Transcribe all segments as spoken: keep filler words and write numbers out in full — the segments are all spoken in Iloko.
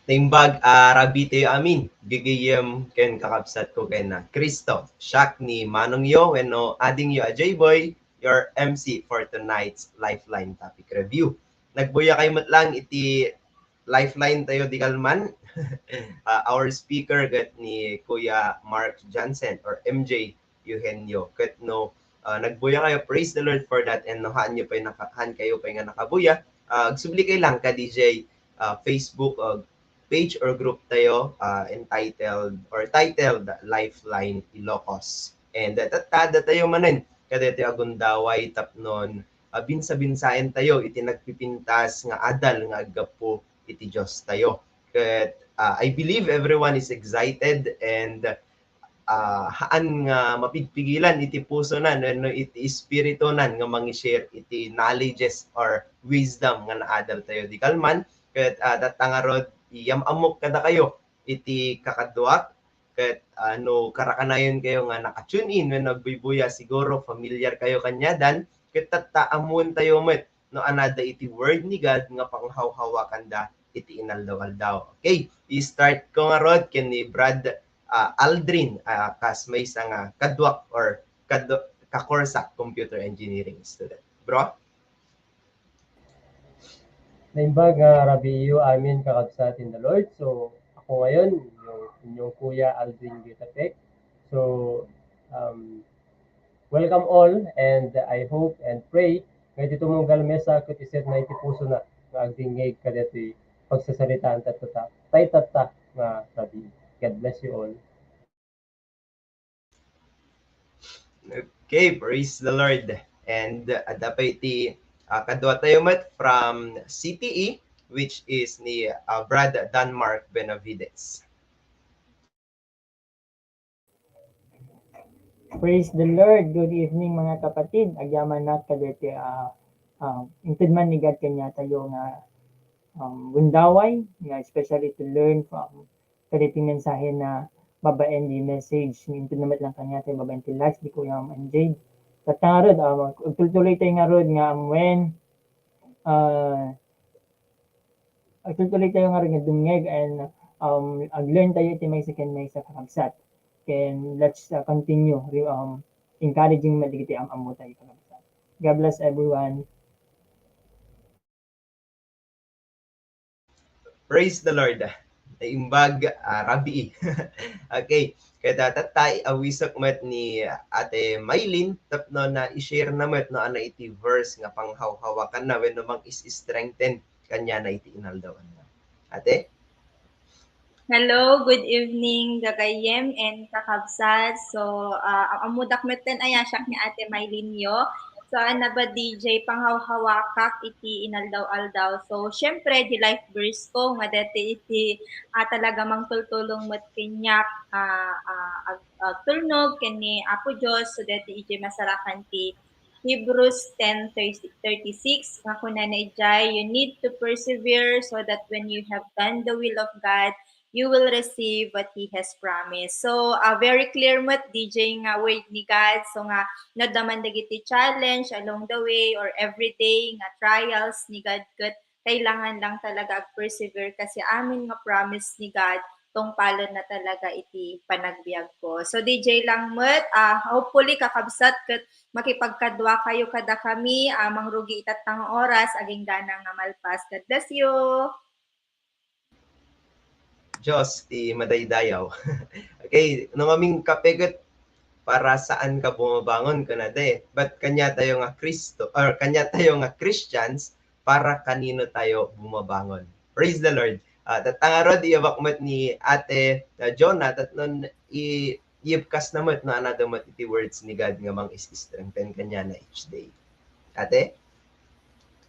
Naimbag a rabii tayo amin, gagayyem ken kakabsatko ken Cristo. Siak ni manongyo wenno adingyo a J-Boy, your M C for tonight's Lifeline Topic Review. Nagbuya kayo met lang iti Lifeline tayo di kalman. Ah, our speaker ket ni Kuya Mark Johnson or M J Eugenio. Ket no, ah, nagbuya kayo, praise the Lord for that. And no, haan nyo pay naka-, haan kayo pay nga nakabuya, ah, agsubli kayo lang ka D J, ah, Facebook, ah, page or group tayo, ah, entitled or titled Lifeline Ilocos. And, ah, tatta, adda tayo manen kadaytoy a gundaway tapnon, ah, binsa-binsaen tayo iti nagpipintas nga adal nga aggapu iti Dios tayo. Ket, ah, I believe everyone is excited and, ah, haan nga mapigpigilan iti pusona wenno iti espiritunan nga mangi-share iti knowledges or wisdom nga naadal tayo di kalman. Ket, ah, tatta ngarud, iyam-ammok kadakayo iti kakaduak. Ket, ah, no karakanayon kayo nga naka-tune in wenno agbuybuya, siguro familiar kayo kaniadan. Ket tatta, ammoen tayo met no anada iti Word ni God nga panghawhawakanda iti inaldaw-aldaw. Okay, i-start ko ngarud ken ni Brad, ah, Aldrin, ah, kas maysa nga kaduak or kadu-, kakursak computer engineering student. Bro? Naimbag nga rabii tayo amin, kakabsat in the Lord. So, ako ngayon, yung inyong Kuya Aldrin Gitapek. So, um, welcome all, and I hope and pray nga iti tumunggal a mesa ket iset na iti pusona nga agdingngeg kadaytoy pagsasaritaan tatta, tay tatta nga rabii. God bless you all. Okay, praise the Lord. And, uh, adda pay ti, uh, kadua tayo met from C T E, which is ni, uh, Brad Danmar Benavides. Praise the Lord. Good evening, mga kapatid. Agyamanak kadaytoy, ah, ah, inted man ni God kaniatayo nga, um, gundaway, nga especially to learn from kadaytoy mensahe nga babaen ti message nga inted na met lang kaniatayo babaen ti life ni Kuya Ma'am Jade. Tatta ngarud, ah, agtultuloy tayo ngarud nga amuen, ah, agtultuloy tayo ngarud nga dumngeg and, um, ag-learn tayo iti maysa ken maysa, kakabsat. Ken let's, uh, continue, re-, um, encouraging met dagiti am-ammo tayo, kakabsat. God bless everyone. Praise the Lord. Naimbag, ah, rabii. Okay. Ket, ah, tatta, awisek met ni Ate Mylene tapno na i-share na met no ania iti verse nga panghawhawakanna wenno mang-is-strengthen kaniana iti inaldaw. Ate? Hello, good evening, gagayyem and kakabsat. So, ah, am-, ammodak metten aya, siak ni Ate Mylene yo. So, ania ba, D J, panghawhawakak iti inaldaw-aldaw. So, syempre, di life verse ko, nga daytoy iti, ah, talaga mangtultulong met kaniak, ah, ah, ag-, agtulnog ken ni Apo Dios. So, daytoy iti masarakan ti Hebrews ten thirty-six, nga kunana idiay, "You need to persevere so that when you have done the will of God, you will receive what He has promised." So, ah, very clear met, D J, nga word ni God. So nga, no adda man dagiti challenge along the way or everyday nga trials ni God, ket kailangan lang talaga ag-persevere kasi amin nga promise ni God, tungpalon na talaga iti panagbiag ko. So, D J lang met, ah, hopefully, kakabsat, ket makipagkadua kayo kadakami, ah, mangrugi itatta nga oras, agingga na nga malpas. God bless you! Dios ti madaydayaw. Okay, no mamingkape ket para saan ka bumabangon, kunada eh. But kaniatayo nga Cristo, or kaniatayo nga Christians, para kanino tayo bumabangon. Praise the Lord. Ah, tatta ngarud, iyabak met ni Ate, ah, Jonah, tapnon i-, iyebkas na met no anada met iti words ni God nga mang-is-strengthen kaniana each day. Ate?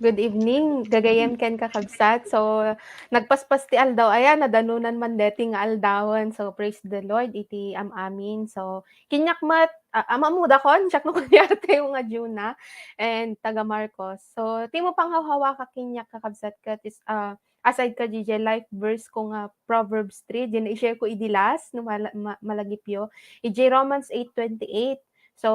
Good evening, gagayyem ken kakabsat. So, nagpaspas ti aldaw, aya, nadanunan man deti nga aldawen. So, praise the Lord, iti am-amin. So, kaniak met, ah, am-ammodakon, siak no kaniatayo nga Juna, and taga Marcos. So, ti mapanghawhawakak kaniak, kakabsat, ket is, ah, aside ka, D J, life verse ko nga Proverbs three, diay na i-share ko idi last, no mala-, ma-, malagipyo. Idiay Romans eight twenty-eight, so,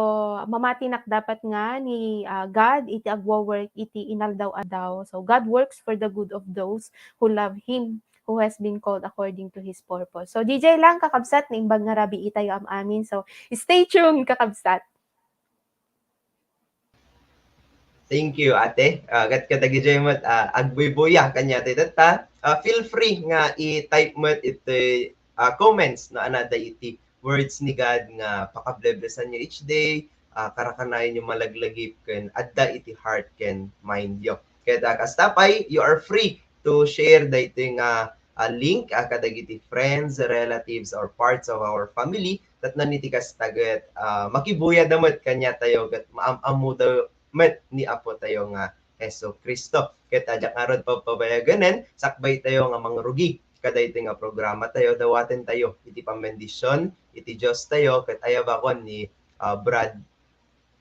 mamatinak dapat nga ni, ah, God iti agwo-work iti inaldaw-aldaw. So, God works for the good of those who love Him. who has been called according to his purpose. So, D J lang, kakabsat, naimbag nga rabii tayo am-amin. So, stay tuned, kakabsat. Thank you, ate. Ah, ket kadagiti met, ah, agbuybuya kaniatayo tatta. Ah, feel free nga i-type met iti, ah, comments no ania dagiti words ni God nga pakableblessanyo each day, ah, karakanayon yo malaglagip ken adda iti heart ken mind yo. Ket, ah, kasta pay, you are free to share daytoy nga, ah, link, ah, kadagiti friends, relatives, or parts of our family, tapno iti kasta ket, ah, makibuyada met kaniatayo ket maam-ammoda met ni Apotayo nga Jesu-Cristo. Ket diak ngarud pagpabayaganen, sakbaytayo nga mangrugi kadaytoy nga programatayo, dawatentayo iti pambendision iti Diostayo, ket ayabakon ni, ah, Brad,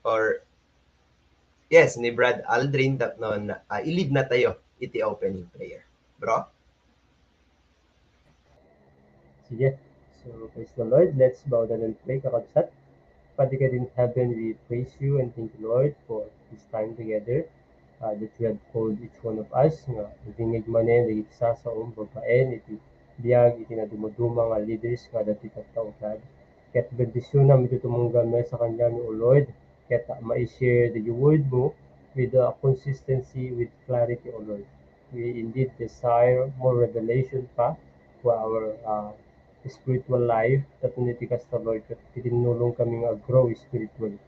or, yes, ni Brad Aldrin tapno, ah, i-lead natayo iti opening prayer. Bro? Sige. So, praise the Lord. Let's bow down and pray, kakabsat. Father God in heaven, we praise you and thank you, Lord, for this time together, uh, that you have called each one of us nga idingig manen dagiti sasaom babaen iti biag iti naduma-duma nga leaders nga adda tatta, O God. Ket bendisionam iti tumunggal mesa kaniami, O Lord, ket ma-share the word mo with, uh, consistency, with clarity, O Lord. We indeed desire more revelation pa for our, uh, spiritual life, tapno iti kasta, Lord, ket itinnulongkami nga ag-grow spiritually.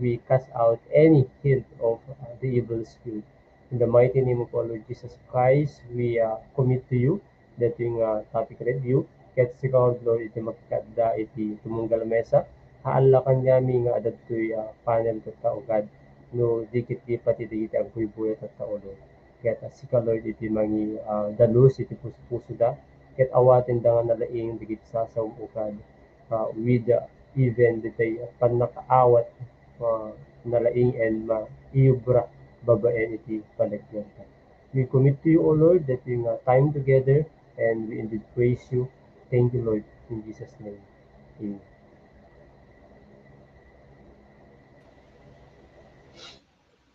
We cast out any hint of, uh, the evil spirit. In the mighty name of our Lord Jesus Christ, we, uh, commit to you daytoy nga, uh, topic review. Ket sika, Lord, iti makikadda iti tumunggal mesa, haan la kaniami nga adda ditoy, uh, panel tatta, O God, no di ket di pati dagiti agbuybuya tatta, O Lord. Ket, ah, sika, Lord, iti mangi-, ah, dalus iti puso-pusoda, ket awatenda nga nalaing dagiti sasaom, O God, ah, with, ah, even ditoy pannakaawat, ah, nalaing and maiyubra babaen iti panagbiagda. We commit to you, O Lord, that we nga time together, and we indeed praise you. Thank you, Lord, in Jesus' name. Amen.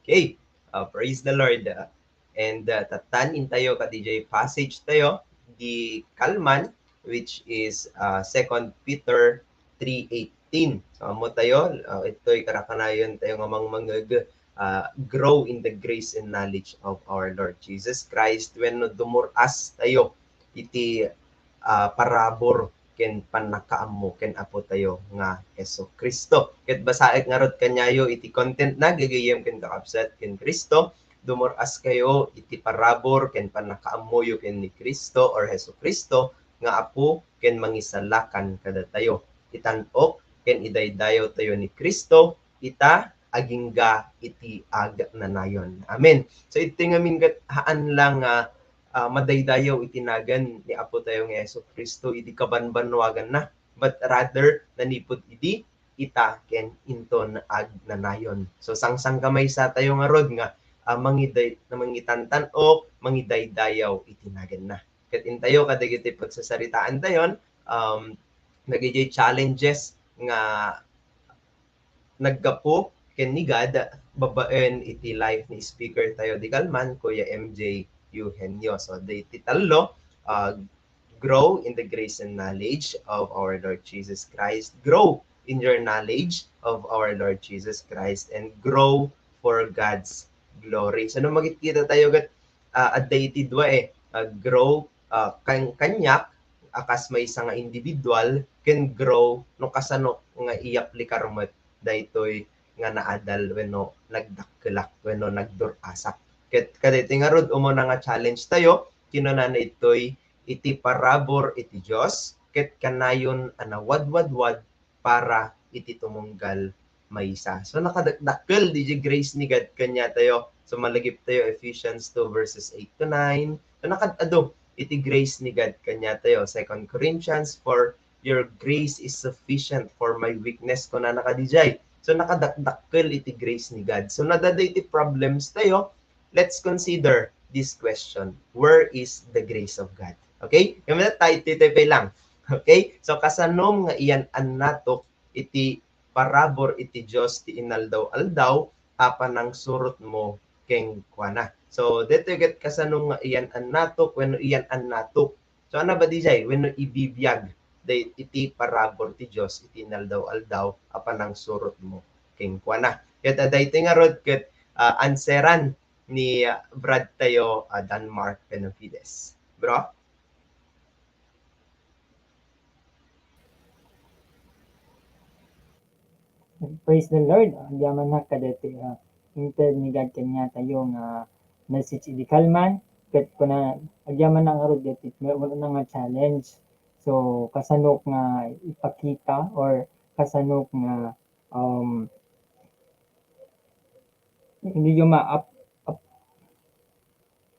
Okay. Uh, praise the Lord. Uh, and, uh, tattan intayo kadijay passage tayo, di kalman, which is, uh, Second Peter three eighteen. So, ammo tayo, uh, itoy karakanayon tayo nga mangmangeg, uh, grow in the grace and knowledge of our Lord Jesus Christ. Wenno dumur-as tayo iti, ah, parabur ken pannakaammo ken Apo tayo nga Jesu-Cristo. Ket basaek ngarud kaniayo iti content na, gagayyem ken kakabsat ken Cristo, dumur-askayo iti parabur ken pannakaammoyo ken ni Cristo or Jesu-Cristo nga Apo ken Mangisalakan kadatayo. Itan-ok ken idaydayaw tayo ni Cristo ita agingga iti agnanayon. Amen. So, iti ngamin ket haan lang nga, ah, madaydayaw iti nagan ni Apo tayo nga Jesu-Cristo idi kabanbannuaganna, but rather nanipud idi ita ken inton agnanayon. So, sangsangkamaysa tayo ngarud nga, ah, mangiday-, mangitantan-ok, mangidaydayaw iti naganna. Ket intayo kadagiti pagsasaritaan tayon, um, dagiti challenges nga naggapu ken ni God babaen iti life ni speaker tayo di kalman, Kuya M J Eugenio. So, dagiti tallo, uh, grow in the grace and knowledge of our Lord Jesus Christ. Grow in your knowledge of our Lord Jesus Christ and grow for God's glory. So, no makikita tayo ket, ah, adda iti dua, eh, ah, grow, ah, kan-, kaniak, a kas maysa nga individual, ken grow no kasano nga iyaplikar met daytoy nga naadal wenno nagdakkelak wenno nagdur-asak. Ket kadaytoy ngarud umuna nga challenge tayo, kinunana itoy iti parabur iti Dios, ket kanayon a nawadwadwad para iti tumunggal maysa. So, nakadakdakkel didi grace ni God kaniatayo. So, malagip tayo Ephesians two verses eight to nine. So, nakad-adu iti grace ni God kaniatayo. Second Corinthians, "For your grace is sufficient for my weakness," kunana kadijay. So, nakadakdakkel iti grace ni God. So, nadada iti problems tayo, let's consider this question. Where is the grace of God? Okay? Kaya tayo, tayo, tayo lang. Okay? So, kasanom nga iyan-annatok iti parabur iti Dios ti inaldaw-aldaw a panangsurotmo kenkuana. So, daytoy ket kasanom nga iyan-annatok wenno iyan-annatok. So, ano ba di jay? Wenno ibibiag day iti parabur ti Dios iti inaldaw-aldaw a panangsurotmo kenkuana. Ket, ah, daytoy ngarud ket, ah, answeran ni, ah, brad tayo, ah, Danmar Benavides. Bro? Praise the Lord. Agyamanak kadaytoy, ah, inted ni God kaniatayo nga message idi kalman. Ket kuna, agyamanak ngarud daytoy, may una nga challenge. So, kasanok nga ipakita or kasanok nga, um, hindi yung ma-, ap-, ap-,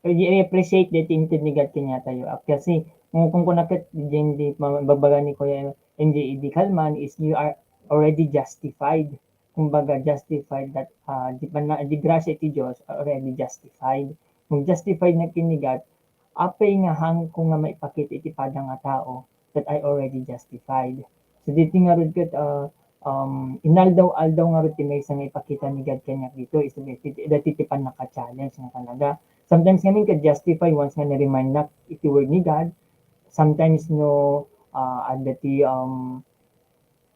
i-, i-appreciate daytoy inted ni God kaniatayo. Ah, kasi kung, kung kunakit, di, di, ma-, babaga ni Kuya M J idi kalman is you are already justified. Kumbaga, justified that, ah, di pa na, di grasya iti Dios, already justified. Kung justified na ken ni God, apay nga hangko nga maipakita iti pada nga tao that I already justified. So, ditoy ngarud ket, ah, um, inaldaw-aldaw ngarud ti maysa nga ipakita ni God kaniak ditoy, isu daytoy, daytoy ti pannaka-challenge nga talaga. Sometimes ngamin ket justify once nga na-remind nak iti word ni God. Sometimes no, ah, adda ti, um,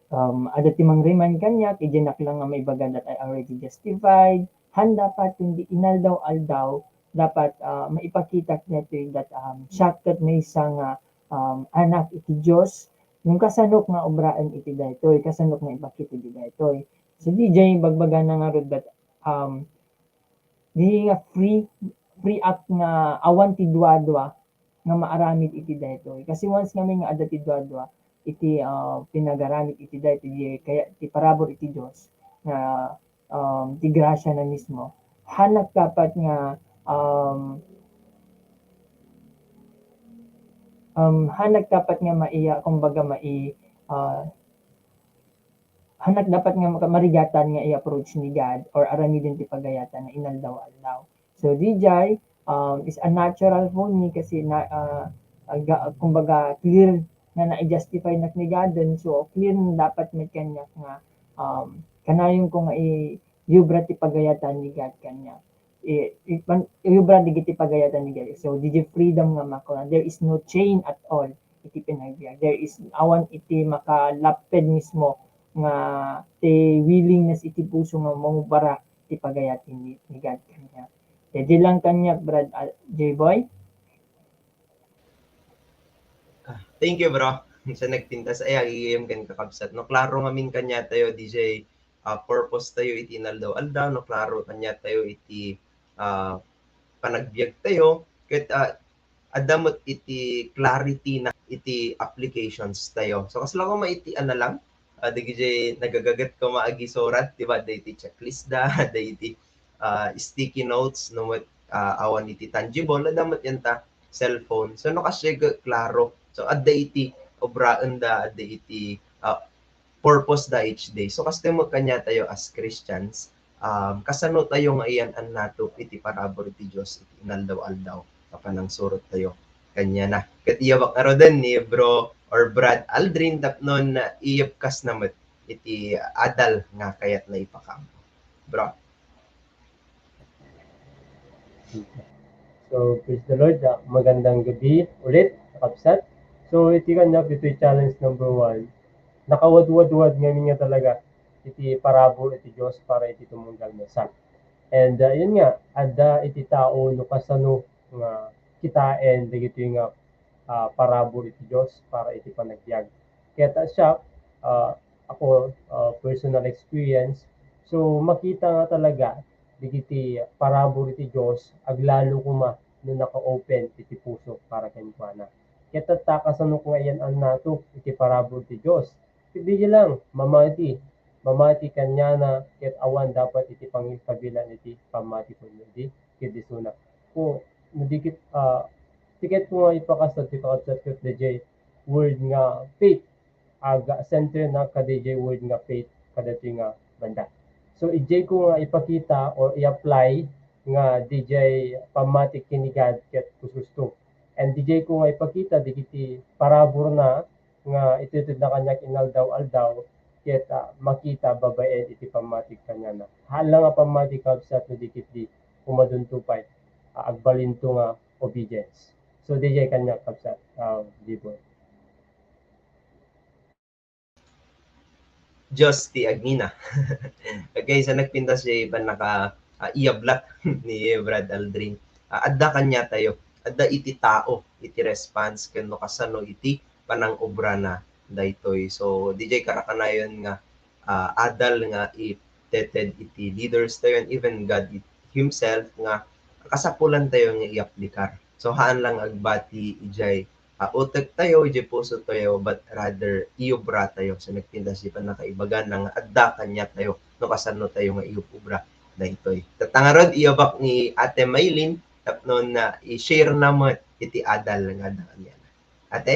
um, adda ti mang-remind kaniak, idianak lang nga maibaga that I already justified. Han dapat, kundi inaldaw-aldaw, dapat, ah, maipakitak daytoy that, um, siak ket maysa nga, um, anak iti Dios. Ngem kasanok nga obraen iti daytoy, kasanok nga ipakita iti daytoy. So, di jay bagbagana ngarud that, um, di nga free, free act nga awan ti duadua nga maaramid iti daytoy. Kasi once ngamin nga adda ti duadua iti, ah, pinagaramid iti daytoy, di kaya ti parabur iti Dios nga, um, ti grasya na mismo, hanak dapat nga, um, um, hanak dapat nga maiya-, kumbaga mai-, ah, hanak dapat nga maka-, marigatan nga i-approach ni God or aramiden ti pagayatan nga inaldaw-aldaw. So, D J, um, is a natural for me kasi na, ah, aga-, kumbaga, clear nga nai-justify nak ni God, then so, clear na dapat met kaniak nga, um, kanayon ko nga i-, iubra ti pagayatan ni God kaniak. I-, i-, pan-, iubra dagiti pagayatan ni God. So, D J freedom nga makuna. There is no chain at all iti panagbiag. There is, awan iti makalapped mismo nga ti willingness iti puso nga mangubara ti pagayat ni, ni God kaniak. Kaya di lang kaniak, Brad, ah, J-Boy. Ah, thank you, bro. Sa nagpintas, ay, agigayam ken kakabsat. No, klaro ngamin kaniatayo, D J, ah, purpose tayo iti inaldaw-aldaw, no, klaro kaniatayo iti, ah, panagbiag tayo. Ket, ah, adda met iti clarity na iti applications tayo. So, kasla koma iti, ano lang, ah, dagiti nagagaget koma agisurat, di ba? Adda iti checklist da, adda iti, ah, sticky notes, no, met, ah, awan iti tangible, adda met yan ta cellphone. So, no, kasla klaro. So, adda iti obraen da, adda iti, ah, purpose da each day. So, kasta met kaniatayo as Christians, um, kasano tayo nga iyan-annatop iti parabur ti Dios iti inaldaw-aldaw a panangsurot tayo kaniana. Ket iyawak ngaruden ni Bro or Brad Aldrin tapno iyapkasna met iti adal nga kayatna ipakaammo. Bro? So, praise the Lord. Ah, magandang gabi ulit, kakabsat. So, iti kaniak, ito'y challenge number one. Nakawadwadwad ngamin nga talaga iti parabur iti Dios para iti tumunggal maysa. And, ah, yun nga, adda iti tao no kasano nga kitaen dagitoy nga, ah, parabur iti Dios para iti panagbiag. Ket, ah, siak, ah, ako, ah, personal experience, so makita nga talaga dagiti parabur iti Dios aglalo koma no naka-open iti puso para kenkuana. Ket tatta, kasano nga iyan-annatop iti parabur ti Dios? Ket di lang mamati, mamati kaniana ket awan dapat iti pangikabilan iti pammati kenkuana idi ket isuna. Ko, no di ket, ah, ti ket ko nga ipakasla ti kakabsat ket D J word nga faith. Aga-center na kadaydiay word nga faith kadaytoy nga banda. So, idiay ko nga ipakita or i-apply nga didiay pammati ken ni God ket kususto. And didiay ko nga ipakita dagiti paraburna nga itedtedna kaniak inaldaw-aldaw ket, ah, makita babaen iti pammati kaniana. Haan la nga pammati, kabsat, no di ketdi umadunto pay, ah, agbalinto nga obedience. So, D J, kaniak, kabsat, um, J-Boy. Dios ti agingga. Okay, so nagpintas diay pannaka, ah, iyablat ni Brad Aldrin. Ah, adda kaniatayo, adda iti tao, iti response, ken no kasano iti panangobrana daytoy. So, diay karakanayon nga, ah, adal nga iteted iti leaders tayo and even God it-, himself nga kasapulantayo nga iaplikar. So, haan lang agbati idiay, ah, utek tayo, idiay puso tayo, but rather, iyobra tayo. So, nagpintas diay pannakaibagan nga adda kaniatayo, no kasano tayo nga iyobra daytoy. Tatta ngarud, iyabak ni Ate Maylin, tapno na i-share na met iti adal nga adda kaniana. Ate?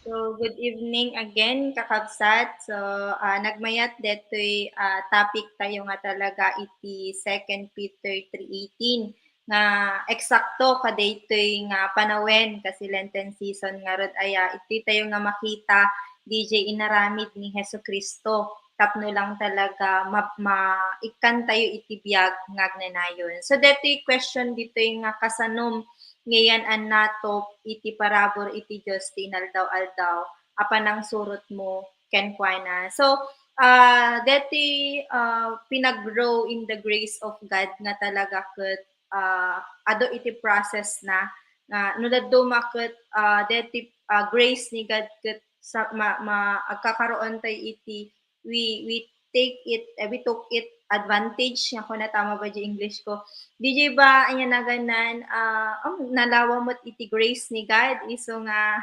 So, good evening again, kakabsat. So, ah, nagmayat detoy, ah, topic tayo nga talaga iti Second Peter three eighteen nga eksakto kadaytoy nga panawen, kasi Lenten season ngarud aya, iti tayo nga makita, D J, inaramid ni Jesu-Cristo tapno lang talaga ma-, ma-, ikkan tayo iti biag nga agnanayon. So, detoy question ditoy nga kasanom ngayan a natop iti parabur iti Dios ti inaldaw-aldaw a panangsurotmo kenkuana. So, ah, deti, ah, pinag-grow in the grace of God nga talaga ket, ah, adu iti process na, nga no dadduma ket, ah, deti, ah, grace ni God ket sa, ma, ma, agkakaroon tayo iti we, we take it, eh, we took it advantage, nga kuna tama ba di English ko? Di di ba, anya naganan, ah, um, nalawa met iti grace ni God, isu nga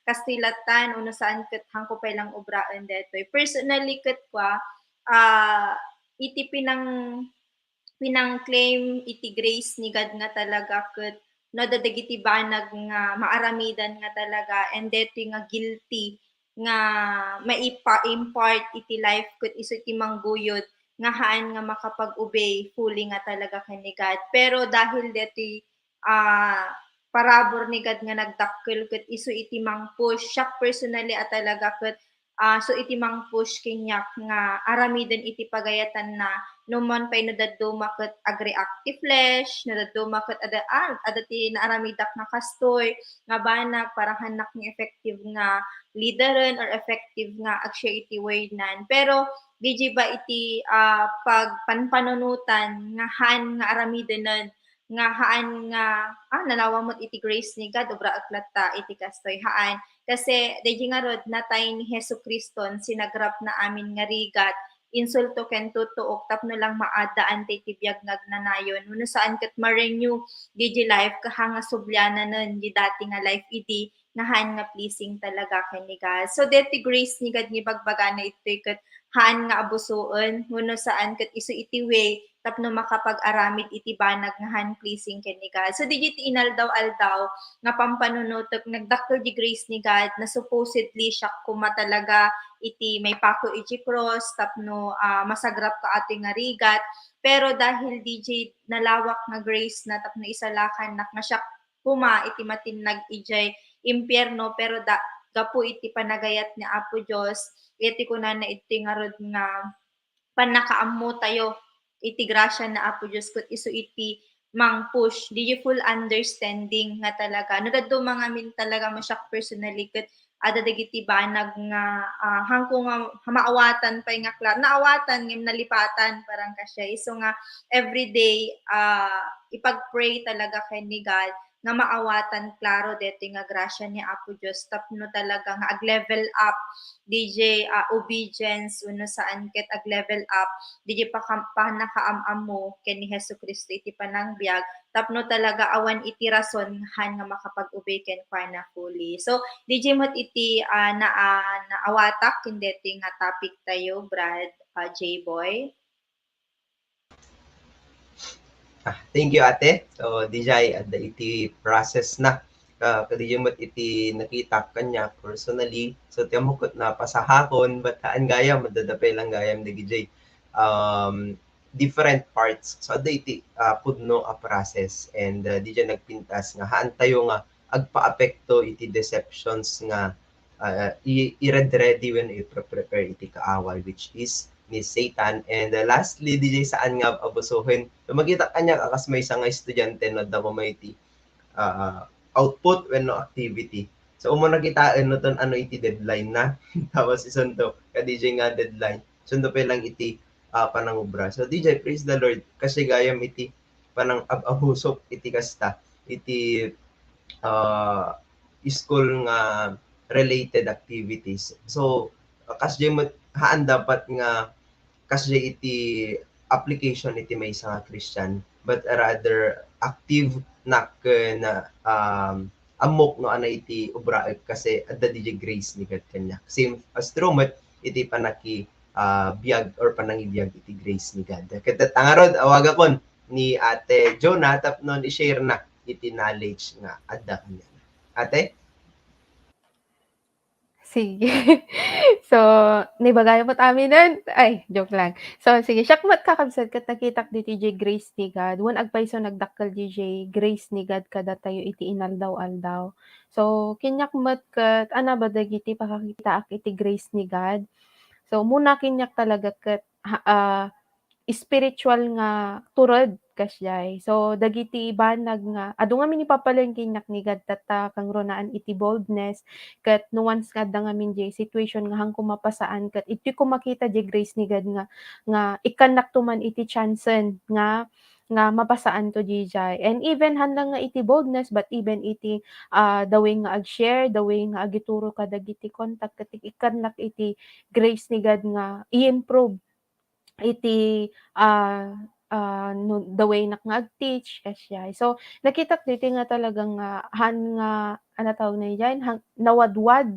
kastoy lattan, uno saan ket hangko pay lang obraen detoy. Personally ket kwa, ah, iti pinang-, pinang-claim iti grace ni God nga talaga ket no adda dagiti banag nga maaramidan nga talaga, and detoy nga guilty nga maipa-, impart iti life ket isu ti mangguyod nga haan nga makapag-obey fully nga talaga ken ni God. Pero dahil deti, ah, parabur ni God nga nagdakkel ket isu iti mang-push. Siak personally a talaga ket, ah, so iti mang-push kaniak nga aramiden iti pagayatanna, no man pay no dadduma ket ag-react ti flesh, no dadduma ket ada, ah, ada ti naaramidak nga kastoy, nga banag, para hannak nga effective nga leaderen or effective nga ag-share iti wordnan. Pero, di di ba iti, ah, pagpanpanunotan nga haan nga aramidenen, nga haan nga, ah, nalawa met iti grace ni God, obra ak latta iti kastoy, haan. Kasi, di di ngarud, natay ni Jesu-Cristo, sinagrap na amin nga rigat, insulto ken tutuok tapno lang maaddaan ti, ti biag nga agnanayon. Wenno saan ket ma-renew di, di life, kaha nga subliananen di dati nga life idi nga haan nga pleasing talaga ken ni God. So, deti grace ni God nga ibagbagana itoy ket haan nga abusoen, wenno saan ket isu iti way tapno makapag-aramid iti banag nga haan pleasing ken ni God. So, di di ti inaldaw-aldaw nga pampanunotek, nagdakkel di grace ni God, na supposedly siak koma talaga iti maipako iti cross tapno, ah, masagrap ka atoy nga rigat. Pero dahil di di nalawak nga grace na tapno isalakannak nga siak koma iti matinnag idiay impierno, pero da-, gapu iti panagayat ni Apo Dios, iti kunana iti ngarud nga pannakaammo tayo iti grasia ni Apo Dios ket isu iti mang-push, di full understanding nga talaga. No dadduma ngamin talaga, no siak personally ket adda dagiti banag nga, ah, hangko nga maawatan pay nga klaro. Naawatan ngem nalipatan, parang kasia. Isu nga everyday, ah, ipag-pray talaga ken ni God nga maawatan klaro deti nga grasia ni Apo Dios tapno talaga nga ag-level up di di, ah, obedience wenno saan ket ag-level up di di pakam-, pannakaam-ammo ken ni Jesu-Cristo iti panangbiag tapno talaga awan iti rason nga haan nga makapag-obey kenkuana fully. So, di di met iti, ah, na, ah, naawatak ken deti nga topic tayo, Brad, ah, J-Boy. Ah, thank you, Ate. So, di di adda iti process na. Ah, kadi met iti nakitak kaniak personally. So, ti ammok ket napasahakon, but haan gayam, adda pay lang gayam dagiti, um, different parts. So, adda iti, ah, pudno a process. And, ah, di di nagpintas nga haan tayo nga agpaapekto iti deceptions nga, ah, i-, i-ready wenno i-pre-prepare iti kaaway, which is ni Satan. And, ah, lastly, di di saan nga abusohen. So, makita kaniak a kas maysa nga estudiante no adda koma iti, ah, output wenno activity. So, umuna kitaen no ton ano iti deadline na. Tapos isunto, kadi jay nga deadline. Sunto pay lang iti, ah, panangobra. So, D J, praise the Lord. Kasi gayam iti panang-ab-abusok iti kasta, iti, ah, school nga related activities. So, kasjay met, haan dapat nga kasjay iti application iti maysa nga Christian, but rather active nak ken, um, ammok no ania iti obraek kasi adda diay grace ni God kaniak. Same as true met iti panaki-, ah, biag or panangibiag iti grace ni God. Ket ta ngarud, awagakon ni Ate Jonah tapno i-share na iti knowledge nga adda kaniana. Ate? Sige. So, naibaga met aminen? Ay, joke lang. So, sige, siak met kakabsat ket nakitak ditoy jay grace ni God. Wen agpayso nagdakkel jay grace ni God kadatayo iti inaldaw-aldaw. So, kaniak met ket, ana ba dagiti pakakitaak iti grace ni God? So, umuna kaniak talaga ket, ha-, ah, spiritual nga tured kasjay. So, dagiti banag nga adu ngamin ipapalaen kaniak ni God tatta kangrunaan iti boldness, ket no once nga adda ngamin jay situation nga haanko mapasaan, ket ditoyko makita jay grace ni God nga, nga ikkannakto man iti chancen nga, nga mapasaanto jay jay. And even haan lang nga iti boldness, but even iti, ah, the way nga ag-share, the way nga agituro kadagiti kontak, ket ikkannak iti grace ni God nga i-improve iti, ah, ah, no, the way nak nga ag-teach, kasjay. So, nakitak ditoy nga talagang, ah, haan nga, ano tawag na diay, haan, nawadwad,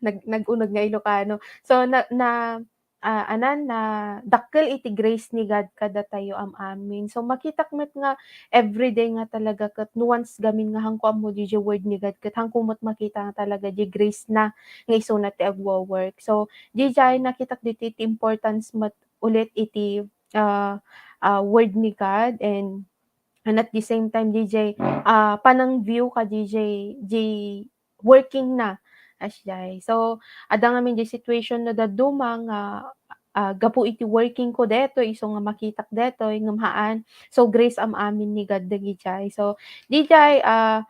nag-, nag-uneg nga Ilocano. So, na, na, ah, anan, nadakkel iti grace ni God kadatayo am-amin. So, makitak met nga everyday nga talaga ket no once gamin nga haanko ammo diay word ni God, ket haanko met makita nga talaga diay grace na nga isuna ti agwo-work. So, diay nakitak ditoy ti importance met ulit iti, ah, ah, word ni God and, and at the same time, diay, ah, panang-view ka diay, diay working na, kasjay. So, adda ngamin diay situation no dadduma nga, ah, gapu iti working ko detoy, isu nga makitak detoy, ngem haan. So, grace am-amin ni God dagidiay. So, diay, ah,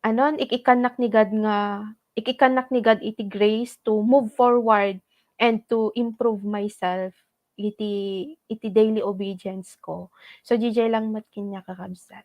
anon, ik-ikkannak ni God nga, ik-ikkannak ni God iti grace to move forward and to improve myself iti, iti daily obedience ko. So, diay lang met kaniak, kakabsat.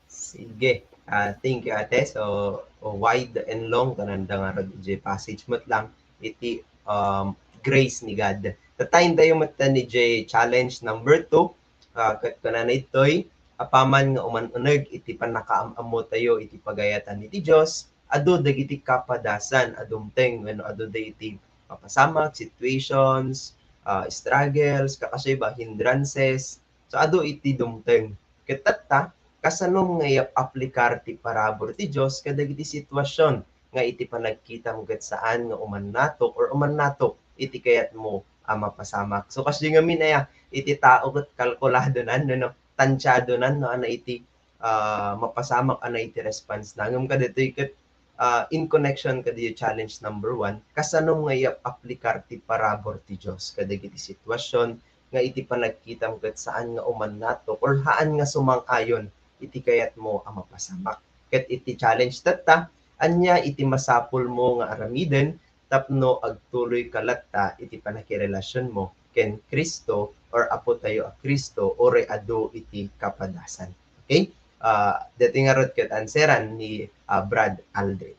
Sige. Ah, thank you, Ate. So, wide and long, kananda ngarud diay passage met lang iti, um, grace ni God. Tatta, intayo met ni diay challenge number two. Ah, ket kunana ditoy, apaman nga uman-uneg iti pannakaam-ammotayo iti pagayatan iti Dios, adu dagiti kapadasan a dumteng wenno adu dagiti mapasamak, situations, ah, struggles, kakasdiay ba, hindrances. So, adu iti dumteng. Ket tatta, kasano nga iyap-aplikar ti parabur ti Dios kadagiti situasion nga iti panagkitam ket saan nga umannatok or umannatok iti kayatmo a mapasamak. So, kasdiay ngamin aya, iti tao ket kalkuladonan, no, no, tantiadonan, no, ania iti, ah, mapasamak, ania iti response na. Ngem kadatoy ket, ah, in connection kadi challenge number one, kasano nga iyap-aplikar ti parabur ti Dios kadagiti situasion nga iti panagkitam ket saan nga umannatok or haan nga sumang-ayon iti kayatmo a mapasamak. Ket iti challenge tatta, ania iti masapulmo nga aramiden tapno agtuloyka latta iti pannakirelasionmo ken Cristo or Apotayo a Cristo uray adu iti kapadasan. Okay? Ah, daytoy ngarud ket answeran ni, ah, Brad Aldrin.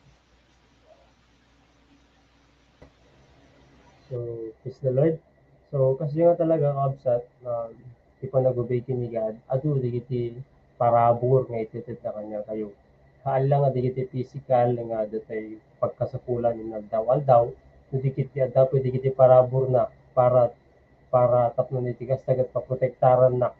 So, praise the Lord. So, kasdiay nga talaga, kakabsat, nga ti panag-obey ken ni God, adu dagiti parabur nga itedtedna kaniatayo. Haan lang nga dagiti physical nga datay pagkasapulan nga aldaw-aldaw, no di ket ti adda pay dagiti paraburna para, para tapno iti kasta ket paprotektarannak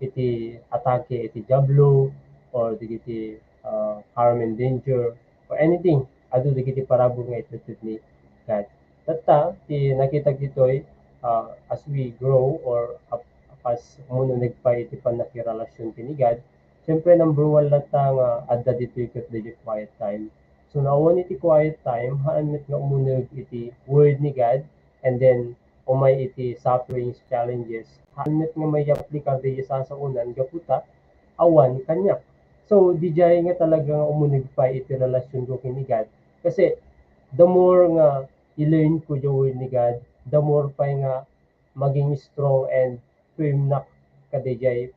iti atake iti Diablo or dagiti, ah, harm and danger or anything. Adu dagiti parabur nga itedted ni God. Tatta, ti nakitak ditoy, ah, as we grow or ap-, as umuneg pay iti pannakirelasion ken ni God, siyempre, number one latta nga adda ditoy ket dagiti quiet time. So, no awan iti quiet time, haan met nga umuneg iti word ni God, and then umay iti sufferings, challenges. Haan met nga maiaplikar dagiti sasaonan gapu ta awan kaniak. So, didiay nga talaga nga umuneg pay iti relationko ken ni God. Kasi, the more nga i-learn ko the word ni God, the more pay nga maging strong and firm nak kadidiay,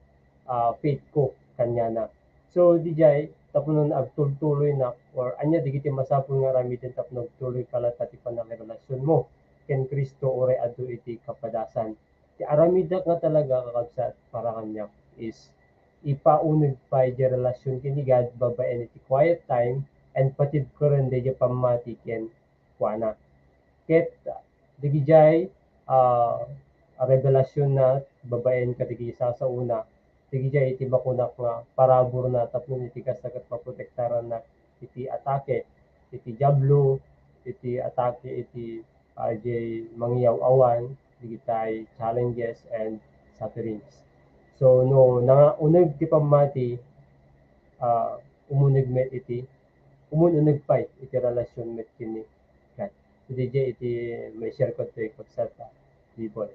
ah, faith ko kaniana. So, didiay, tapno agtultuloy nak, or ania dagiti masapul nga aramiden tapno agtuloy ka latta ti pannakirelasionmo ken Cristo uray adu iti kapadasan. Ti aramidak nga talaga, kakabsat, para kaniak is ipauneg pay diay relasion ken ni God babaen iti quiet time and patibkeren daydiay pammati ken kuana. Ket dagidiay, ah, revelasionna babaen kadagiti sasaona, dagidiay iti makunak nga paraburna tapno iti kasta ket maprotektarannak iti atake, iti Diablo, iti atake, iti, ah, diay mangiyaw-awan, dagitay challenges and sufferings. So, no, nanga-, uneg ti pammati, ah, umuneg met iti, umun-uneg pay iti relasion met ken ni God. So, didiay iti mai-share ko toy, kabsat, ah, Dibon.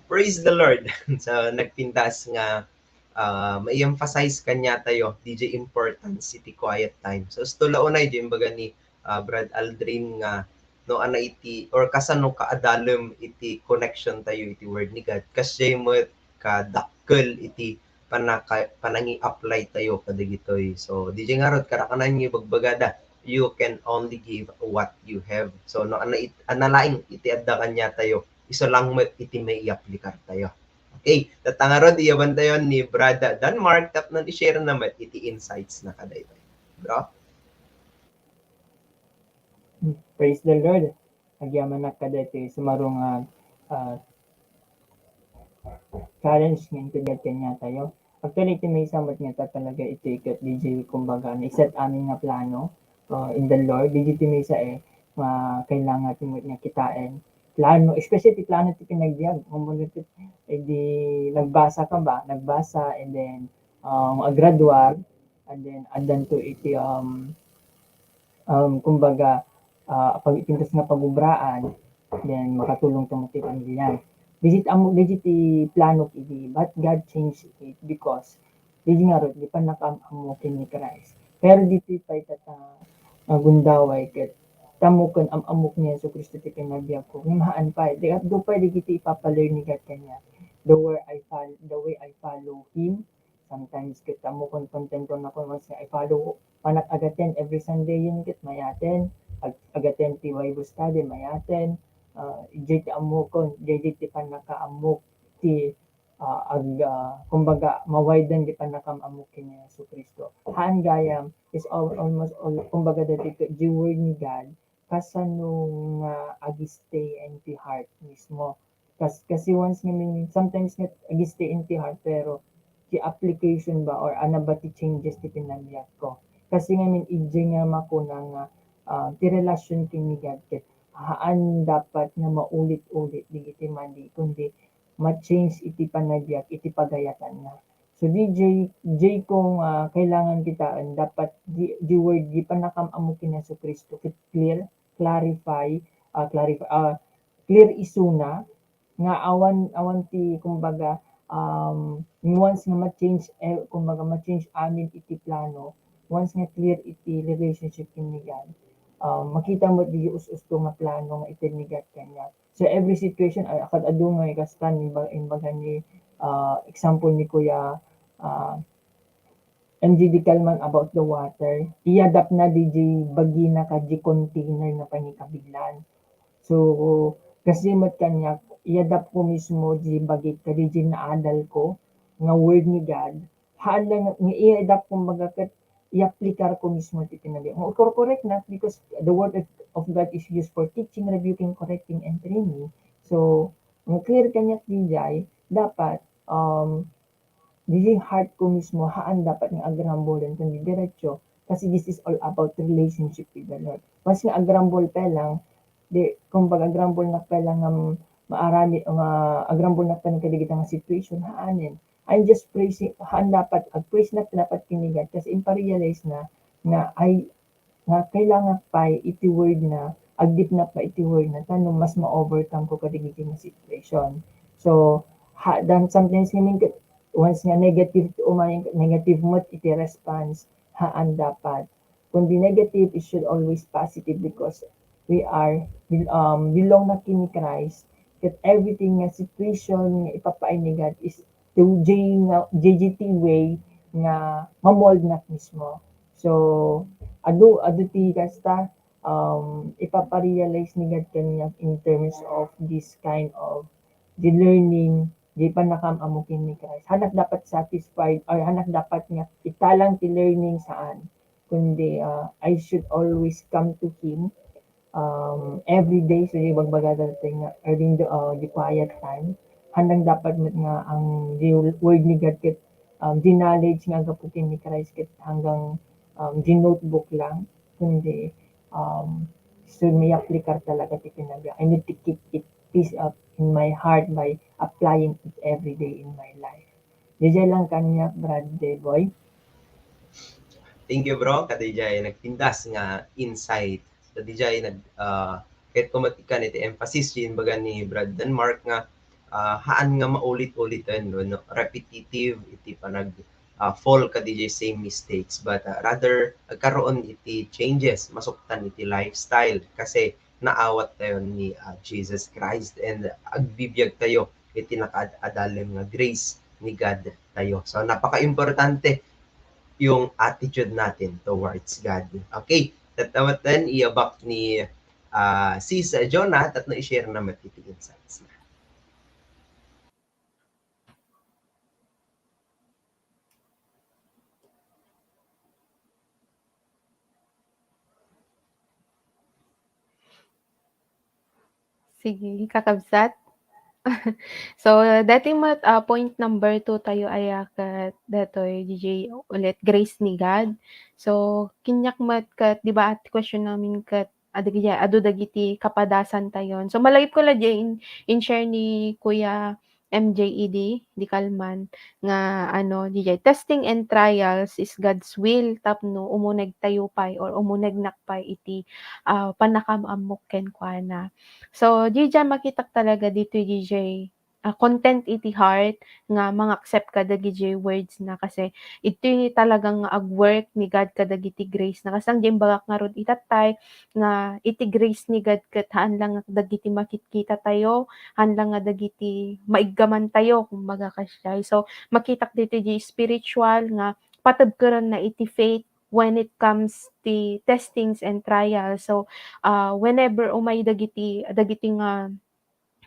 Praise the Lord. So, nagpintas nga, ah, ma-emphasize kaniatayo, didiay importance iti quiet time. So, isu la unay, diay imbaga ni, ah, Brad Aldrin nga, no, ana iti, or kasano kaadalem iti connection tayo iti Word ni God, kasdiay met kadakkel iti panaka-, panangi-apply tayo kadagitoy. So, didiay ngarud, kanakananyo ibagbagada, "You can only give what you have." So, no, ana it-, ana laeng iti adda kaniatayo, isu lang met iti maiaplikar tayo. Okay, tatta ngarud, iyabantayon ni Brad Denmark tapno i-share na met iti insights na kadaytoy. Bro? Praise the Lord. Agyamanak kadaytoy sumaruno nga, ah, challenge nga inteded kaniatayo. Actually, iti maysa met nga ta talaga iti ket didiay, kumbaga, naiset amin nga plano, ah, in the Lord. Didiay iti maysa, eh, nga kailangan ti met nga kitaen. Plano, especially ti plano ti panagbiag. Kumbaga, ket, eh, di nagbasa ka ba? Nagbasa, and then, um, agraduar, and then, addanto iti, um, um, kumbaga, ah, pag-, ipintas nga pagubraan, then makatulong to met ti pamiliam. Diay ti ammo, diay ti plano idi, but God changed it because diay ngarud, diay pannakaam-ammo ken ni Christ. Pero diay pay tatta nga gundaway ket tammo ken am-ammok ni Jesu-Cristo ti pinabiagko. Ngem haan pay, diay, adu pay dagiti ipapalearn ni God kaniak. The way I fol-, the way I follow Him, sometimes ket ammo ken kontento nakon once nga I follow, panak agaten every Sunday yen ket mayaten, ag-, agaten ti Bible study mayaten, ah, diay ti ammokon, diay ti pannakaammok ti, ah, ag-, ah, kumbaga, ma-widen ti pannakaam-ammok ken ni Jesu-Cristo. Haan gayam, is al-, almost all, kumbaga, dati, diay word ni God, kasano nga ag-stay iti heart mismo. Kas-, kasi once ngamin, sometimes nga ag-stay iti heart, pero ti application ba or ano ba ti changes ti pinabiagko? Kasi ngamin, idiay nga makuna nga, ah, ti relasyon ken ni God ket haan dapat nga maulit-ulit dagiti madi, kundi ma-change iti panabiag, iti pagayatanna. So, diay, diay ko nga kailangan kitaen, dapat diay, diay word, diay pannakaam-ammo ken ni Jesu-Cristo, ket clear, clarify, ah, clarify, ah, clear isuna, nga awan, awan ti, kumbaga, um, once nga ma-change, eh, kumbaga, ma-change amin iti plano, once nga clear iti relationship ken ni God, um, makita met diay us-usto nga plano nga ited ni God kaniak. So, every situation, ah, kad-adu nga ikastan, imba-, imbaga ni, ah, example ni Kuya, ah, M J D Kalman about the water, i-adapt na diay bagina kaddiay container nga pannakabilan. So, kasi met kaniak, i-adapt ko mismo diay bagik kaddiay naadal ko nga word ni God, haan lang nga i-adapt, kumbaga, ket i-applikar ko mismo ti pinabiag. Nga, correct na, because the word of, of God is used for teaching, rebuking, correcting, and training. So, nga clear kaniak diay, dapat, um, diay heart ko mismo, haan dapat nga agrambulen, kundi diretso. Kasi this is all about relationship with the Lord. Once nga agrambul pay lang, di, kumbaga, agrambul na pay lang nga maaramid, nga agrambul na pay lang kadagita nga situation, haanen. I'm just praising, haan dapat, ag-praise na dapat ken ni God, kasi imparealize na, nga ay, nga kailangan pay iti word na, agdipna pay iti word na, tapno mas ma-overcome ko kadagiti nga situation. So, ha, dan sometimes ngamin ket, Once nga negative ti umay, negative met iti response, haan dapat. Kundi negative, it should always positive because we are, um, belong na ken ni Christ, ket everything nga situation nga ipapaay ni God is through J nga, J G T way nga mamoldnak mismo. So, adu, adu ti kasta, um, ipaparealize ni God kaniak in terms of this kind of the learning, the pannakaam-ammo ken ni Christ. Hanak dapat satisfied or hanak dapat nga italang ti learning saan, kundi, ah, I should always come to Him, um, every day. So, ibagbaga dati nga, during the, ah, the quiet time, hanak dapat met nga ang the word ni God ket, um, the knowledge nga gapu ken ni Christ ket hanggang, um, the notebook lang, kundi, um, so, may aplikar talaga ti kinabia. I need to keep it piece up in my heart by applying it every day in my life. Didiay lang kaniak, Brad Jeboy. Thank you, bro. Kadaydiay nagpintas nga insight. Kadaydiay nag, ah, ket kumatikkan iti emphasis ti imbaga ni Brad Denmark nga, ah, haan nga maulit-uliten, no, no, repetitive iti panag, ah, fall kadaydiay same mistakes, but, ah, rather agkaroon iti changes, masuktan iti lifestyle kasi naawat tayo ni, ah, Jesus Christ and agbibiag tayo iti nakaad-adalem nga grace ni God tayo. So, napaka-importante yung attitude natin towards God. Okay, tattamaten, iyabak ni, ah, Sis Jonah, tapno i-share na met iti insights na. Sige, kakabsat. So, dati met, ah, point number two tayo aya ket datoy, J J, ulit, grace ni God. So, kaniak met ket, di ba, at question namin ket, ah, dagiti, adu dagiti kapadasan tayon. So, malagip ko la diay in, in share ni Kuya M J E D, di kalman, nga ano, diay, testing and trials is God's will tapno umuneg tayo pay or umunegnak pay iti, ah, pannakaam-ammok kenkuana. So, diay makitak talaga ditoy diay, ah, content iti heart nga mangaccept ka dagiti words na kasi itoy talagang nga agwork ni God kadagiti grace na. Kasla diay imbagak ngarud itattay nga iti grace ni God ket haan lang dagiti makitkita tayo, haan lang nga dagiti maiggaman tayo, kumbaga, kasdiay. So, makitak ditoy diay spiritual nga patebkerenna iti faith when it comes ti testings and trials. So, ah, whenever umay dagiti, dagiti nga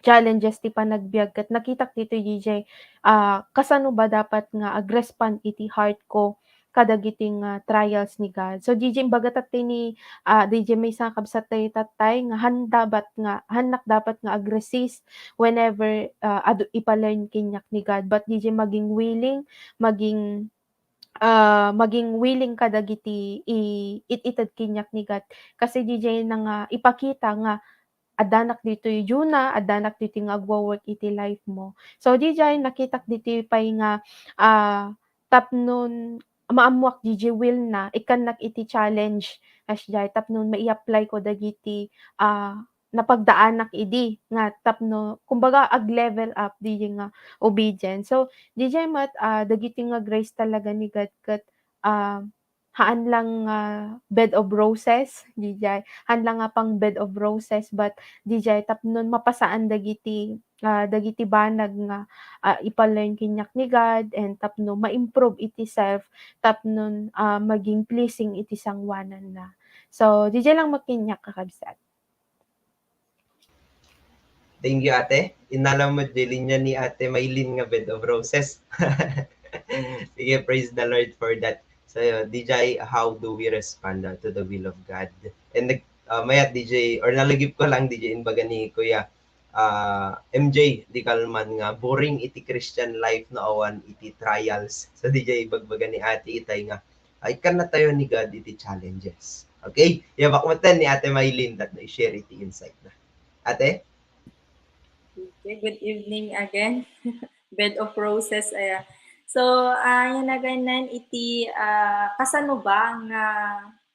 challenges ti panagbiag, ket nakitak ditoy diay, ah, kasano ba dapat nga agrespond iti heart ko kadagiti nga trials ni God. So, diay imbagak ti ni, ah, diay maysa nga kabsat tayo tattay nga haan dapat nga, haanak dapat nga agresist whenever, ah, adu, ipalearn kaniak ni God. But diay maging willing, maging, ah, maging willing kadagiti i-, it-ited kaniak ni God. Kasi diay na nga ipakita nga addanak ditoy Jonah, addanak ditoy nga agwo-work iti life mo. So, diay nakitak ditoy pay nga, ah, tapnon maammoak diay will na, ikkannak iti challenge, kasdiay, tapnon mai-apply ko dagiti, ah, napagdaanak idi nga tapno, kumbaga, ag-level up diay nga obedience. So, diay met, ah, dagiti nga grace talaga ni God ket, ah, haan lang nga bed of roses, diay. Haan lang nga pang bed of roses, but diay tapnon mapasaan dagiti, ah, dagiti banag nga, ah, ipalearn kaniak ni God and tapno ma-improve iti self, tapnon, ah, maging pleasing iti sangoananna. So, diay lang met kaniak, kakabsat. Thank you, ate. Inala met diay linya ni Ate Maylin nga bed of roses. Sige, praise the Lord for that. So, diay, how do we respond, uh, to the will of God? And nag-, uh, mayat diay, or nalagip ko lang diay, imbaga ni Kuya, uh, M J, di kalman nga, boring iti Christian life no awan iti trials. So, diay ibagbaga ni ate itay nga, ay, ikkanna tayo ni God iti challenges. Okay? Iyabak met ni Ate Maylin tapno i-share iti insight na. Ate? Okay, good evening again. Bed of roses, aya. So, ah, yan again nan iti, ah, kasano ba nga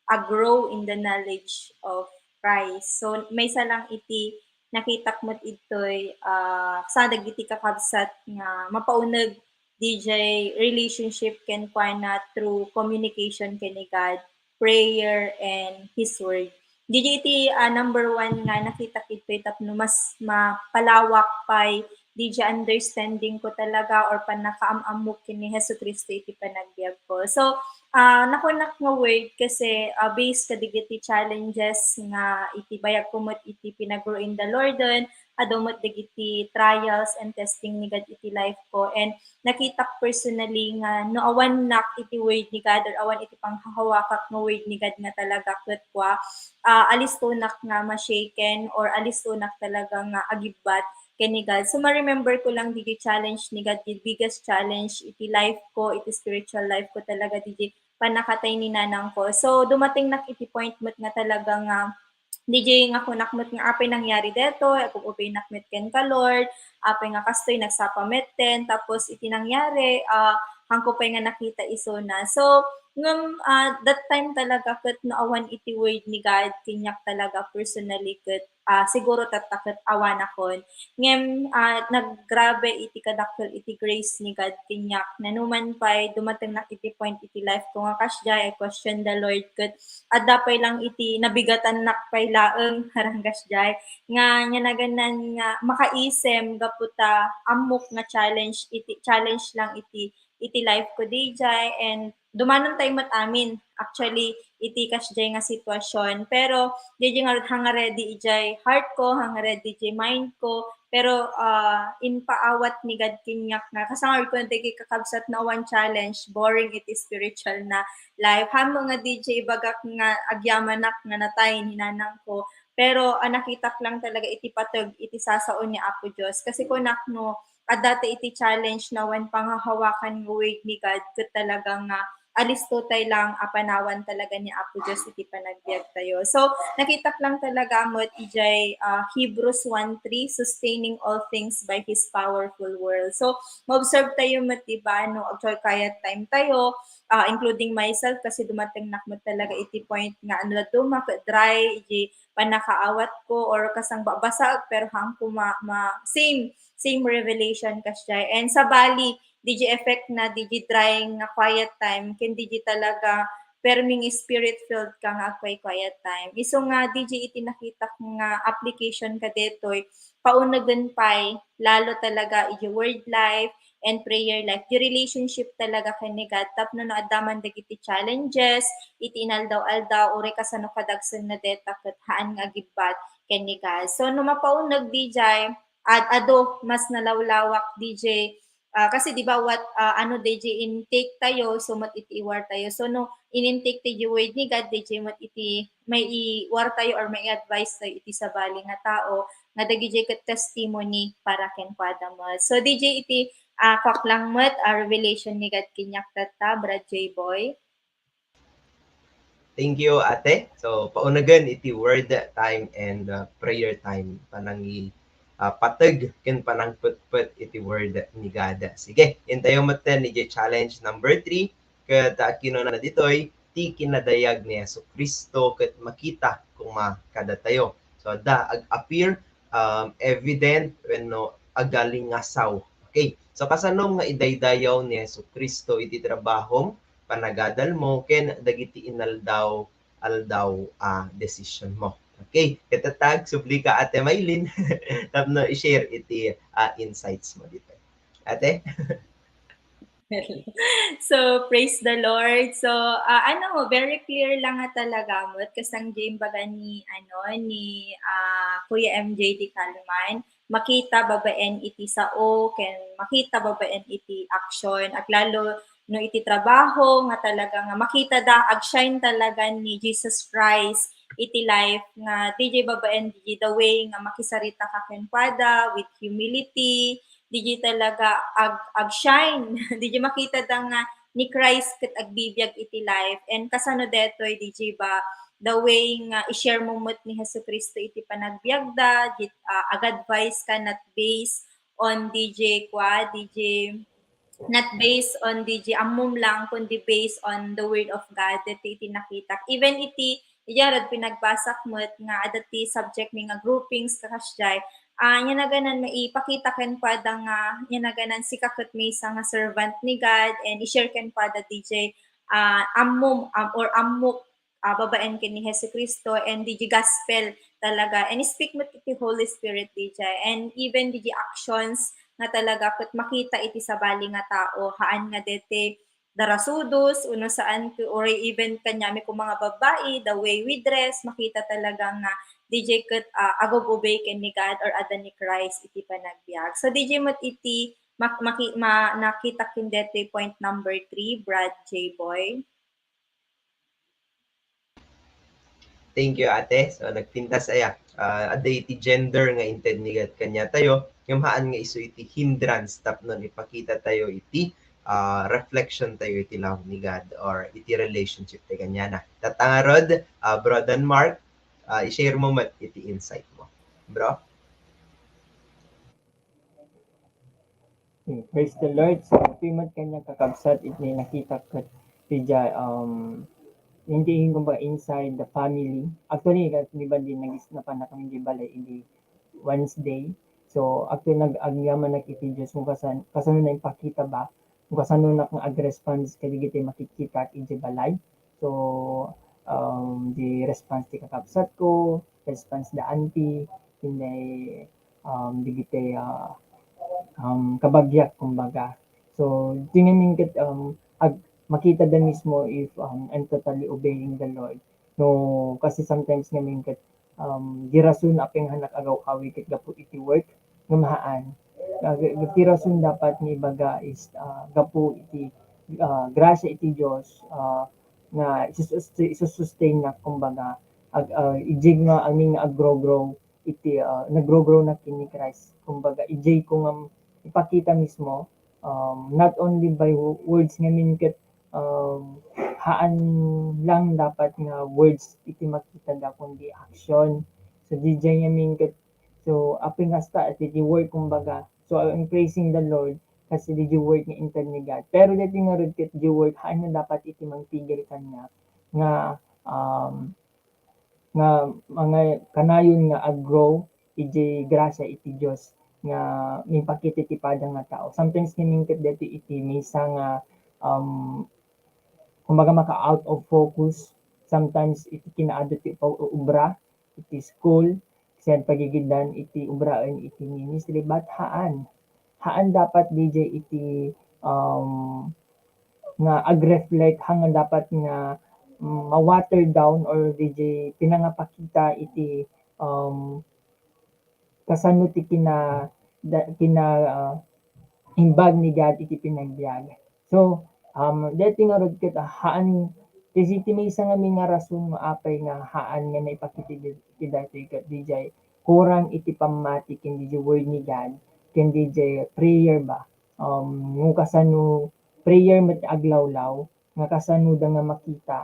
a grow in the knowledge of Christ. So, maysa lang iti nakitak met itoy, ah, sa dagiti kakabsat nga mapauneg D J relationship kenkuana through communication ken ni God, prayer, and His Word. D J iti, ah, number one nga nakitak itoy tapno mas mapalawak pay D J understanding ko talaga or pannakaam-ammok ken ni Jesu-Cristo iti panagbiag ko. So, ah, nakunak nga word kasi, ah, based kadagiti challenges nga iti bayag ko met iti pinagruin the Lord, adu met dagiti trials and testing ni God iti life ko. And nakitak personally nga no awannak iti word ni God or awan iti panghahawakak nga word ni God nga talaga ket kua, ah, alistonak nga ma-shaken or alistonak talaga nga agibbat ken ni God. So, ma-remember ko lang dagiti challenge ni God, the biggest challenge iti life ko, iti spiritual life ko talaga, dagiti pannakatay ni nanang ko. So, dumatingnak iti point met nga talaga nga D J nga kunak met nga apay nangyari detoy, agub-ubaynak met kenka, Lord, apay nga kastoy nagsapa metten, tapos iti nangyari, ah, haanko pay nga nakita isuna. So, ngem, ah, that time talaga ket no awan iti word ni God, kaniak talaga personally ket, ah, siguro tatta ket awanakon. Ngem, ah, naggrabe iti kadakkel iti grace ni God kaniak. Nanuman pay, dumatingnak iti point iti life ko nga kasdiay, I question the Lord ket adda pay lang iti nabigatannak pay laeng, parang kasdiay, nga, nga naganan nga makaisem gapu ta ammok nga challenge iti, challenge lang iti, iti life ko, D J, and dumanon tayo met amin, actually, iti kasdiay nga sitwasyon. Pero, D J nga, hang ready ijay heart ko, hang ready ijay mind ko, pero, ah, impaawat ni God kaniak nga, kasangayod ko dagiti kakabsat no awan challenge, boring iti spiritual na life. Haan mo nga, D J, ibagak nga agyamanak nga natay ni nanang ko. Pero, ah, nakitak lang talaga iti pateg, iti sasao ni Apo Dios. Kasi kunak no, adda ti iti challenge no awan panghahawakan nga word ni God, ket talaga nga alisto tay lang a panawan talaga ni Apo Dios iti panagbiag tayo. So, nakitak lang talaga met ijay, ah, Hebrews one three, "Sustaining all things by His powerful word." So, ma-observe tayo met, di ba, no, actual quiet time tayo, ah, including myself, kasi dumatingnak met talaga iti point nga, ano, dadduma ket dry, iti pannakaawat ko, or kasang ba-, basa, pero haanko ma-, ma-, same, same revelation kasdiay. And sabali, D J effect na, D J drying nga quiet time, ken D J talaga perming spirit-filled ka nga agquiet time. Isu nga, D J iti nakitak nga application kadetoy, paunegen pay, lalo talaga iti word life and prayer life, di relationship talaga ken ni God, tapno no adda man dagiti challenges, iti inaldaw-aldaw, uray kasano kadagsen na deta ket haan nga agibbat ken ni God. So, no mapauneg, D J, ad-, adu, mas nalawlawak, D J, ah, kasi di ba what, ah, ano, D J, intake tayo, so met iti iwar tayo. So, no, in-intake tayo word ni God, D J, met iti maiwar tayo or mai-advise tayo iti sabali nga tao, nga dagiti ket testimony para kenkuada met. So, D J, iti, ah, kuak lang met, ah, revelation ni God kaniak tatta, Brad J Boy. Thank you, ate. So, paunegen iti word time and, uh, prayer time. Panangi-, uh, pateg ken panangpetpet iti word ni God. Sige, intayo metten iti challenge number three. Ket, uh, kinunana ditoy, ti kinadayag ni Jesu-Cristo ket makita koma kadatayo. So, adda ag-appear, um, evident wenno agalingasaw. Okay. So, kasano nga idaydayaw ni Jesu-Cristo iti trabahom, panagadalmo, ken dagiti inaldaw-aldaw a decision mo. Okay, ket tatta, agsubli ka, Ate Maylin, tapno i-share iti, ah, insights mo dito. Ate? So, praise the Lord. So, ah, ano, very clear lang nga talaga, met, kasang imbaga ni, ano, ni, ah, Kuya M J D Calman, makita babaen iti sao ken makita babaen iti action, aglalo no iti trabaho nga talaga nga makita da, ag-shine talaga ni Jesus Christ iti life nga D J babaen, D J the way nga makisarita ka kenkuada with humility, D J talaga ag-, ag-shine, D J makita da nga ni Christ ket agbibiag iti life. And kasano detoy, D J ba, the way nga i-share mo met ni Jesu-Cristo iti panagbiagda, di, ah, ag-advise ka not based on D J kua, D J, not based on D J ammom lang, kundi based on the Word of God, deti iti nakitak. Even iti, iti arad pinagbasak met nga adda ti subject mi nga groupings, kakasdiay, Ah, ania naganan maipakita kenkuada nga, ania naganan sika ket maysa nga servant ni God, and i-share kenkuada D J, ah, ammom, am-, or ammok, ah, babaen ken ni Jesu-Cristo, and D J gospel talaga, and speak met iti Holy Spirit, D J, and even D J actions nga talaga ket makita iti sabali nga tao, haan nga dete darasudos, uno saan ke-, or even kaniami koma nga babbai, the way we dress, makita talaga nga D J ket, ah, agub-ubay ken ni God or adda ni Christ iti panagbiag. So, D J met iti mak-, maki-, ma-, nakita ken deti point number three, Brad J Boy. Thank you, ate. So, nagpintas aya. Ah, adda iti gender nga inted ni God kaniatayo, ngem haan nga isu iti hindrance tapno ipakita tayo iti, ah, reflection tayo iti love ni God or iti relationship tayo kaniana. Tatta ngarud, ah, Bro Mark, ah, i-share mo met iti insight mo. Bro? Okay, praise the Lord. So, happy met kaniak, kakabsat, iti nakita ket iti, um, hindi, kumbaga, inside the family. Actually, di ba, di nagis-, napanak kami di balay idi Wednesday. So, actually, nag-, agyamanak iti Dios kung kasan-, kasano na impakita ba, kung kasano nak nga ag-response kadagiti makikita iti balay. So, um, di response ti kakabsat ko, response da auntie, ken um, dagiti, ah, um, kabagiak, kumbaga. So, tingnan ket, um, ag-, makita da mismo if, um, I'm totally obeying the Lord. No, kasi sometimes ngamin ket, um, di rason apay nga anak agaw-awi ket gapu iti work, ngem haan. Ah, ti rason dapat nga ibaga is, ah, gapu iti, ah, grasya iti Dios, ah, nga isus-, isus-, isustain na, kumbaga, ag-, ah, idiay nga amin nga aggrow-grow iti, ah, naggrow-grow na ken ni Christ. Kumbaga, idiay ko nga ipakita mismo, um, not only by wo-, words ngamin ket, um, haan lang dapat nga words iti makita da, kundi action. So, didiay ngamin ket, so, apay nga kasta, iti work, kumbaga. So, I'm praising the Lord kasi didiay work nga inted ni God. Pero deti ngarud ket didiay work, haan nga dapat iti mangpigil kaniak nga, um, nga mga kanayon nga aggrow iti grasya iti Dios nga mipakita iti pada nga tao. Sometimes ngamin ket deti iti maysa nga, um, kumbaga, maka-out of focus sometimes iti kinaadu ti pa-, obra iti school, ken pagigiddan iti obraen iti ministry, but haan. Haan dapat didiay iti, um, nga ag-reflect, haan nga dapat nga, mm, ma-water down or didiay pinangapakita iti, um, kasano ti kina-, da-, kina-, ah, imbag ni God iti panagbiag. So, um, deti ngarud ket, ah, haan, ti, ti maysa ngamin nga rason nga apay nga haan nga naipakita iti, iti daytoy ket didiay kurang iti pammati ken didiay word ni God, ken didiay prayer ba. Um, no kasano prayer met aglawlaw, nga kasano da nga makita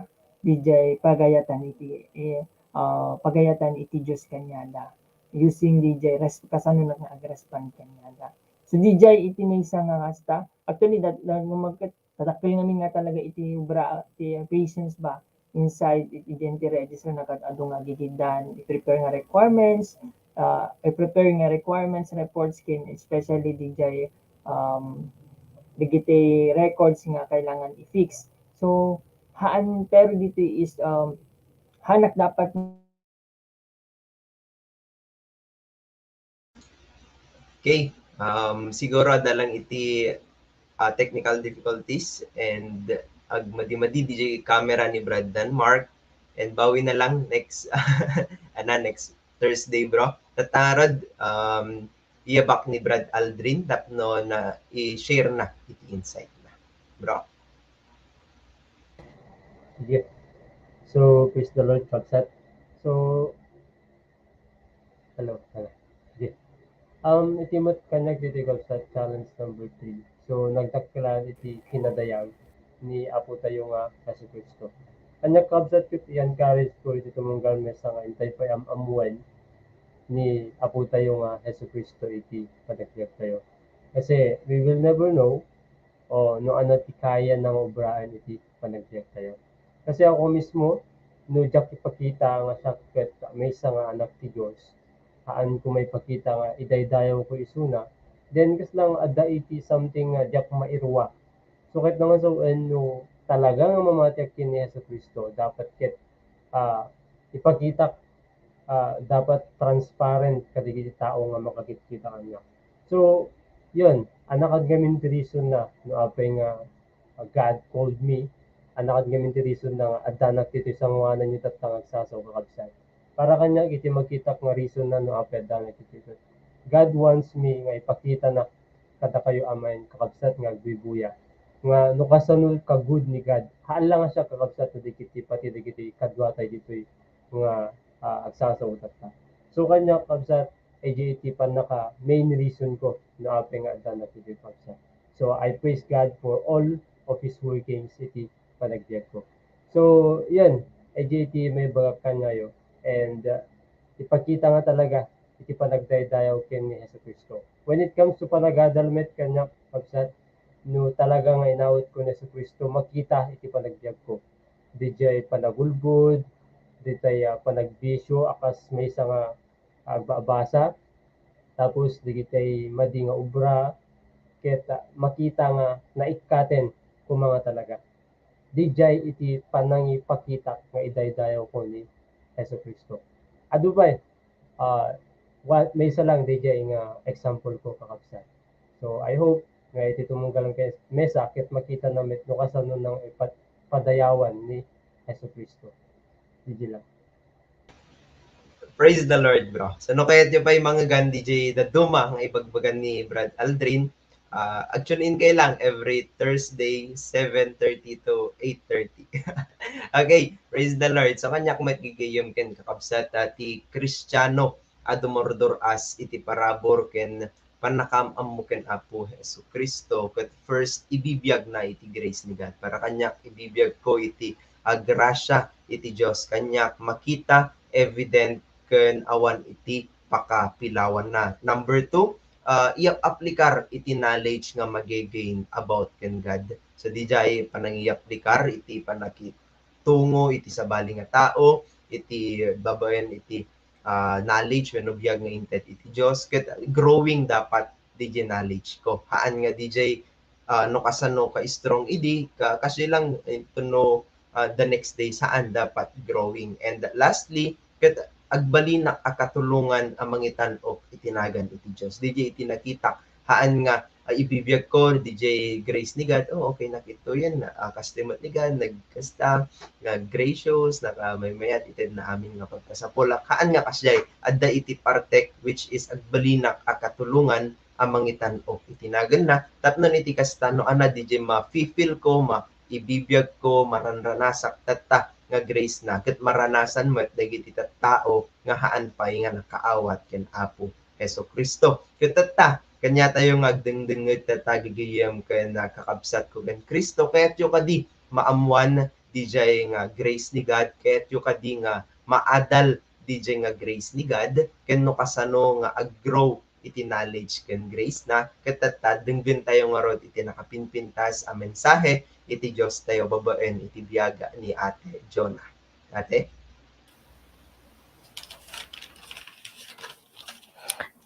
didiay pagayatan iti, eh, ah, pagayatan iti Dios kaniada, using didiay res-, kasano na nga ag-respond kaniada. So, didiay iti maysa nga kasta, actually, dat-, dat-, nga magkat-, tadakkel ngamin nga talaga iti obra, ti patience ba, inside iti, iti entry register, nagad-adu nga agigiddan, i-prepare nga requirements, ah, i-prepare nga requirements, reports ken especially didiay, um, dagiti records nga kailangan i-fix. So, haan, pero ditoy is, um, haanak dapat Okay. Um, siguro adda lang iti, ah, technical difficulties and agmadi-madi diay camera ni Brad Mark. And bawi na lang next, ana, next Thursday, bro. Tatta ngarud, um, iyabak ni Brad Aldrin tapno na i-share na iti insight na. Bro? Sige. So, praise the Lord, kabsat. So, hello, hello. Sige. Um, iti met kaniak ditoy, kabsat, challenge number three. So, nagdakkelan iti kinadayag ni Apo tayo nga Jesu-Cristo. Ania, kabsat, ket i-encourage ko iti tumunggal, maysa nga intay pay am-ammoen ni Apo tayo nga Jesu-Cristo iti panagbiag tayo. Kasi we will never know o no ania ti kayana nga obraen iti panagbiag tayo. Kasi ako mismo, no diak ipakita nga siak ket maysa nga anak ti Dios, haanko maipakita nga idaydayaw ko isuna, then kas lang adda iti something nga diak mairua. So, ket nangasawen no talaga nga mamatiak ken ni Jesu-Cristo, dapat ket, ah, ipakitak, ah, dapat transparent kadagiti tao nga makakitkita kaniak. So, yun, anakad ngamin ti reason na no apay nga, ah, God called me, anakad ngamin ti reason na nga addanak ditoy sangoananyo tatta nga agsasaw, kakabsat. Para kaniak, iti makitak nga reason na no apay addanak ditoy. God wants me nga ipakitana kadakayo amin, kakabsat nga agbubuya, nga no kasano ka-good ni God. Haan la nga siak, kakabsat, dagiti pati dagiti kaduatayo ditoy nga, ah, agsasaw tatta. So, kaniak, kabsat, idiay iti pannaka main reason ko no apay nga addanak ditoy, kabsat. So, I praise God for all of His workings iti panagbiagko. So, yan, idiay iti maibagak kaniayo. And, ah, ipakita nga talaga iti panagdaydayaw ken ni Jesu-Cristo. When it comes to panagadal met kaniak, kabsat, no talaga nga inawatko ni Jesu-Cristo, makita iti panagbiagko. Didiay panagulbod, didiay, ah, panagbisio, a kas maysa nga agbabasa, tapos dagiti madi nga obra, ket, ah, makita nga naikkaten koma nga talaga. Didiay iti panangipakita nga idaydayaw ko ni Jesu-Cristo. Adu pay, ah, wa-, maysa lang didiay nga example ko, kakabsat. So, I hope nga iti tumunggal nga mesa, ket makitana met no kasano nang ipat-, padayawan ni Jesu-Cristo. Didiay lang. Praise the Lord, bro. So, no kayatyo pay mangngegan didiay dadduma nga ibagbaga ni Brad Aldrin, ah, ag-tune in kayo lang every Thursday, seven thirty to eight thirty. Okay, praise the Lord. So, kaniak met gagayyem ken kakabsat, ah, ti Kristiano a dumurdur-as iti parabur ken pannakaam-ammo ken Apo Jesu-Cristo, ket first, ibibiagna iti grace ni God. Para kaniak, ibibiagko iti, ah, grasia iti Dios. Kaniak, makita, evident, ken awan iti pakapilawanna. Number two, ah, iap-aplikar iti knowledge nga magi-gain about ken God. So, didiay panangiaplikar iti panakitungo iti sabali nga tao, iti babaen iti ah, knowledge wenno biag nga inted iti Dios, ket growing dapat didiay knowledge ko. Haan nga didiay, ah, no kasano ka strong idi, ka, kasi lang, eh, to know, ah, the next day, saan dapat growing. And lastly, ket agbalinak a katulongan a mangitan-ok iti nagan iti Dios. Didiay iti nakitak, haan nga ah, ibibiag ko, didiay grace ni God, oh, okay, nakito yan, ah, kastoy met ni God, nagkasta, nag-gracious, nakamaymayat, itedna amin nga pagkasapulak. Haan nga kasdiay, adda iti partek, which is agbalinak a katulongan a mangitan-ok iti naganna, tapno iti kasta, no, ana, didiay ma-feel ko, ma-, ibibiag ko, maranranasak, tatta, nga grace na, ket maranasan met dagiti tattao nga haan pay nga nakaawat ken Apo Jesu-Cristo. Ket tatta, kaniatayo nga agdengdengngeg tatta gagayyem ken, ah, kakabsatko ken Cristo. Kayatyo kadi maammuan didiay nga grace ni God, kayatyo kadi nga maadal didiay nga grace ni God, ken no kasano nga ag-grow iti knowledge ken grace na, ket tatta, denggentayo ngarud iti nakapimpintas a mensahe iti Diostayo babaen iti biag ni Ate Jonah. Ate?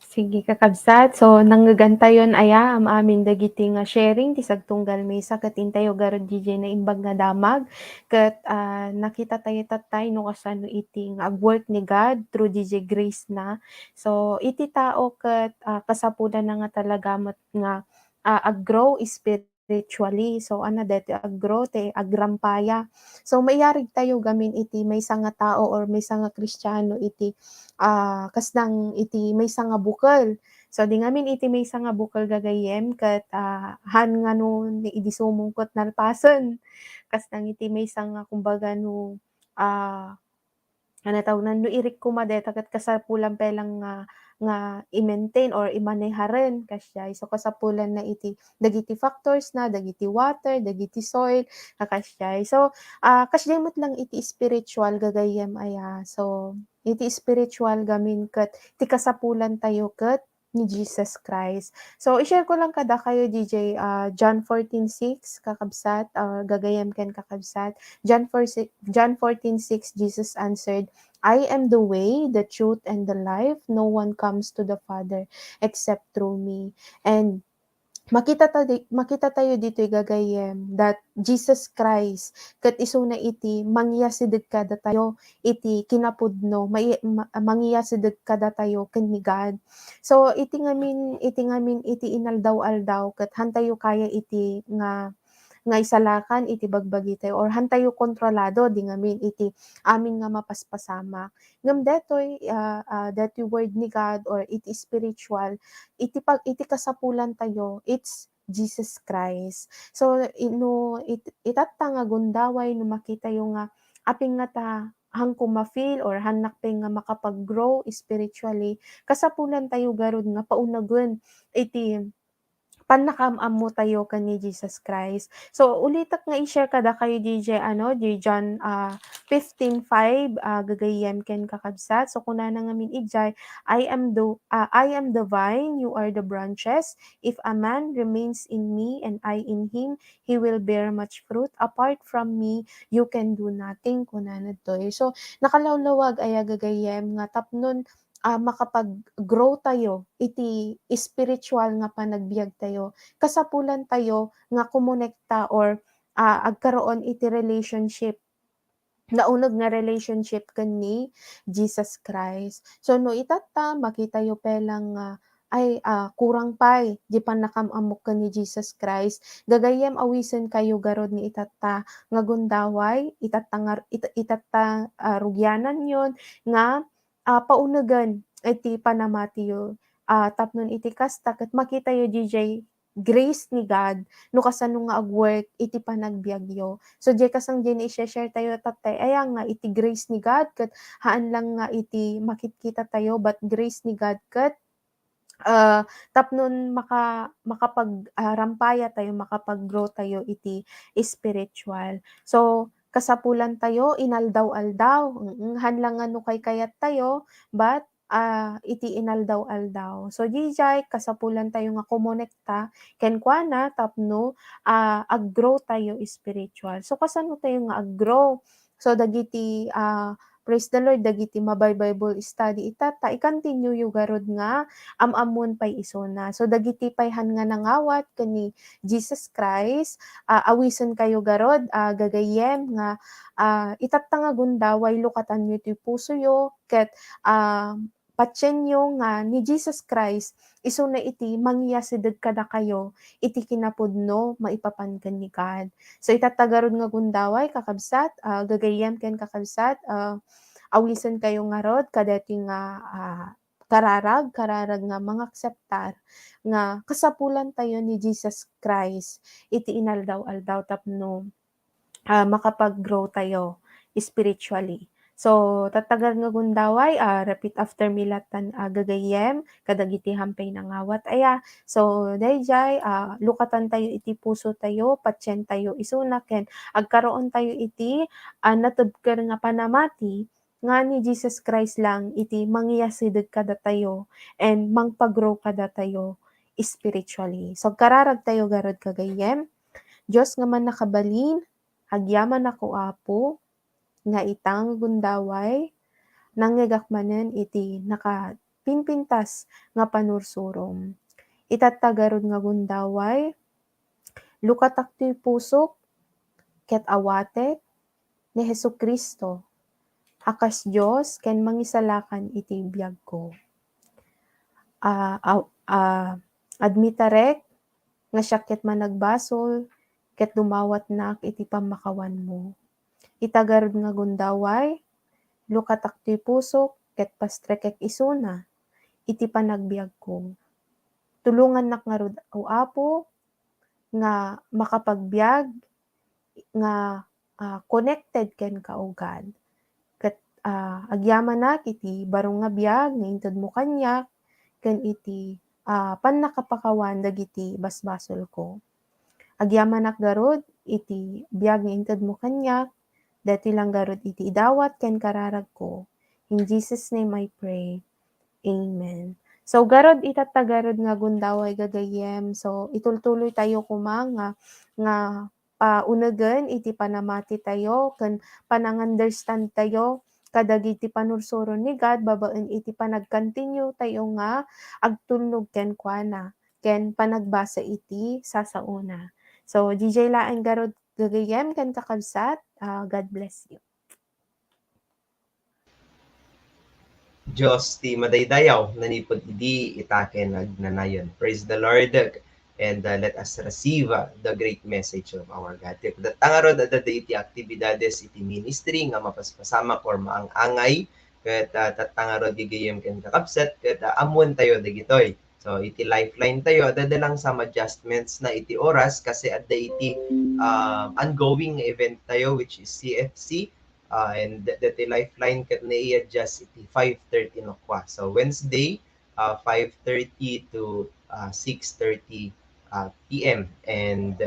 Sige, kakabsat. So, nangngegentayon aya, am-amin dagiti nga sharing, ti sagtunggal misa, ket intayo garud didiay naimbag nga damag, ket, ah, nakitatayo tattay no kasano iti nga agwork ni God through didiay grace na. So, iti tao ket, ah, kasapulanna nga talaga met nga, ah, aggrow spirit-, spiritually. So, ana daytoy aggrow ti agrampaya. So, maiyarigtayo gamin iti maysa nga tao or maysa nga Kristiano iti, ah, kasnang iti maysa nga bukel. So, di ngamin iti maysa nga bukel gagayyem ket, ah, haan nga no ni idi sumong ket nalpasen. Kasnang iti maysa nga kumbaga no, ah, ano tawag na, no irik koma dayta ket kasapulan pay lang nga, nga i-maintain or imaneharen, kasdiay. So, kasapulan na iti dagiti factors na, dagiti water, dagiti soil, nga kasdiay. So, ah, kasdiay met lang iti spiritual gagayyem aya. So, iti spiritual gamin ket ti kasapulan tayo ket ni Jesus Christ. So, i-share ko lang kadakayo, D J, ah, John fourteen six, kakabsat, ah, gagayyem ken kakabsat. John four, si-, John fourteen six, Jesus answered, "I am the way, the truth, and the life. No one comes to the Father except through me." And makita ta di-, makita tayo ditoy gagayyem that Jesus Christ ket isuna iti mangiyasideg kadatayo iti kinapudno, mai-, ma-, mangiyasideg kadatayo ken ni God. So, iti ngamin, iti ngamin, iti inaldaw-aldaw ket hantayo kaya iti nga, nga isalakan iti bagbagitayo, or hantayo kontrolado di ngamin iti amin nga mapaspasamak. Ngem detoy, ah, ah, detoy word ni God or iti spiritual, iti pag-, iti kasapulantayo, it's Jesus Christ. So, i-, no it-, itatta nga gundaway, no makitayo nga apin nga ta, hanko ma-feel or hannak pay nga makapag-grow spiritually, kasapulantayo garud nga paunegen iti pannakaam-ammotayo ken ni Jesus Christ. So, ulitek nga i-share kadakayo diay, ano, diay John, ah, fifteen five, ah, gagayyem ken kakabsat. So, kunana ngamin idiay, "I am the, ah, I am the vine, you are the branches. If a man remains in me and I in him, he will bear much fruit. Apart from me, you can do nothing," kunana ditoy. So, nakalawlawag aya gagayyem nga tapnon, ah, makapag-grow tayo iti spiritual nga panagbiag tayo, kasapulantayo nga kumonekta or, ah, agkaroon iti relationship, nauneg nga relationship ken ni Jesus Christ. So, no itatta, makitayo pay lang nga, ay, ah, kurang pay di pannakaam-ammok ken ni Jesus Christ. Gagayyem, awisenkayo garud nga itatta nga gundaway, itatta nga, it-, itatta, ah, rugiananyon nga, ah, paunegen iti panamatiyo. Ah, tapnon iti kasta, ket makitayo diay grace ni God no kasano nga agwork iti panagbiagyo. So, diay kasang diay i-share tayo tattay, aya nga iti grace ni God, ket haan lang nga iti makitkita tayo, but grace ni God ket, ah, tapnon maka-, makapag-, ah, rampaya tayo, makapag-grow tayo iti spiritual. So, kasapulantayo inaldaw-aldaw. Mm, haan lang nga no kaykayat tayo, but ah, iti inaldaw-aldaw. So, diay kasapulantayo nga kumonekta kenkuana tapno, ah, ag-grow tayo spiritual. So, kasano tayo nga ag-grow? So, dagiti, ah, praise the Lord, dagiti mabay-Bible study itatta, i-continue yo garud nga am-ammon pay isuna. So, dagiti pay haan nga nangawat ken ni Jesus Christ, ah, awisenkayo garud, ah, gagayyem nga, ah, itatta nga gundaway, lukatanyo ti pusoyo, ket, ah, patienyo nga ni Jesus Christ isuna iti mangiyasideg kadakayo iti kinapudno maipapan ken ni God. So, itatta garud nga gundaway, kakabsat, ah, gagayyem ken kakabsat, ah, awisenkayo ngarud kadaytoy nga, ah, kararag, kararag nga mangakseptar nga kasapulantayo ni Jesus Christ iti inaldaw-aldaw tapno ah, makapag-grow tayo spiritually. So, tatta garud nga gundaway, ah, repeat after me latta, ah, gagayyem, kadagiti haan pay nangawat aya. So, daydiay, ah, lukatantayo iti pusotayo, patientayo isuna, ken agkaroontayo iti, ah, natebker nga panamati nga ni Jesus Christ lang iti mangiyasideg kadatayo and mangpag-grow kadatayo spiritually. So, agkararagtayo garud gagayyem. Dios nga mannakabalin, agyamanak, O Apo, nga ita nga gundaway, nangngegak manen iti nakapimpintas nga panursurom. Itatta garud nga gundaway, lukatak ti pusok ket awatek ni Jesu-Cristo a kas Dios ken Mangisalakan iti biagko. Ah, aw-, ah, admitarek nga siak ket managbasol ket dumawatnak iti pammakawanmo. Ita garud nga gundaway, lukatak ti pusok ket pastrekek isuna iti panagbiagko. Tulongannak ngarud, O Apo, nga makapagbiag nga, ah, connected kenka, O God. Ket, ah, agyamanak iti baro nga biag nga intedmo kaniak ken iti, ah, pannakapakawan dagiti basbasolko. Agyamanak garud iti biag nga intedmo kaniak, daytoy lang garud iti idawat ken kararagko. In Jesus' name I pray. Amen. So, garud, itatta garud nga gundaway gagayyem. So, itultuloy tayo koma nga, nga paunegen iti panamati tayo ken panang-understand tayo kadagiti panursuron ni God babaen iti panag-continue tayo nga agtulnog kenkuana ken panagbasa iti sasaona. So, D J laeng garud gagayyem ken kakabsat. Ah, God bless you. Dios ti madaydayaw, nanipud idi, ita ken agnanayon. Praise the Lord. And, uh, let us receive, uh, the great message of our God. Ket tatta ngarud, adda iti aktibidades iti ministry nga mapaspasamak or maang-angay. Ket, uh, tatta ngarud, gagayyem ken kakabsat, ket, uh, ammoentayo dagitoy. So, iti Lifeline tayo, adda lang some adjustments na iti oras kasi adda iti, uh, ongoing event tayo, which is C F C. Uh, and that, that Lifeline ket nai-adjust iti five thirty no kwa. So, Wednesday, uh, five thirty to, uh, six thirty, uh, P M. And,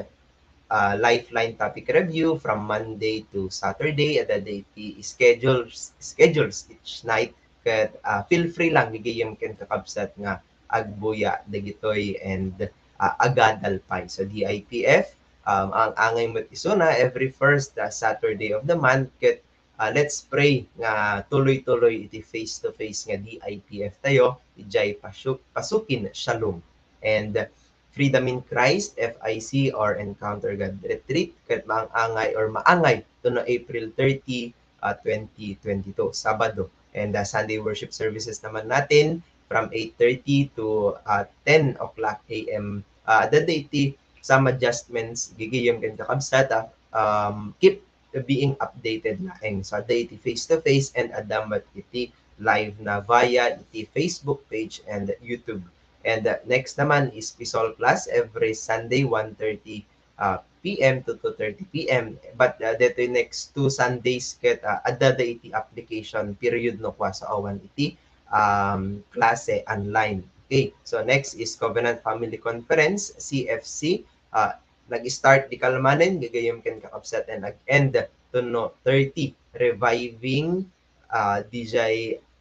uh, Lifeline topic review from Monday to Saturday. Adda iti schedules, schedules each night. Ket, uh, feel free lang, gagayyem ken kakabsat nga agbuya dagitoy and, uh, agadal pay. So, D I P F, um, ang angay met isuna every first, uh, Saturday of the month. Ket, uh, let's pray nga tuloy-tuloy iti face-to-face nga D I P F tayo, idiay Pasu-, Pasukin Shalom. And, uh, Freedom in Christ, F I C, or Encounter God Retreat, ket maang-angay or maangay to no April thirty, uh, twenty twenty-two, Sabado. And, uh, Sunday worship services naman natin from eight thirty to, uh, ten o'clock A M. Uh, adda iti some adjustments, gagayyem ken kakabsat, ah, um, keep being updated laeng. So, adda iti face-to-face and adda met iti live na via iti Facebook page and YouTube. And, uh, next naman is P SOL class every Sunday, one thirty, uh, P M to two thirty P M. But, uh, detoy next two Sundays ket, uh, adda iti application period no kwa sa awan iti, um, klase online. Okay, so next is Covenant Family Conference, C F C. Uh, nag-start di kalmanen, gagayyem ken kakabsat, and nag-end to no thirty, reviving, uh, D J,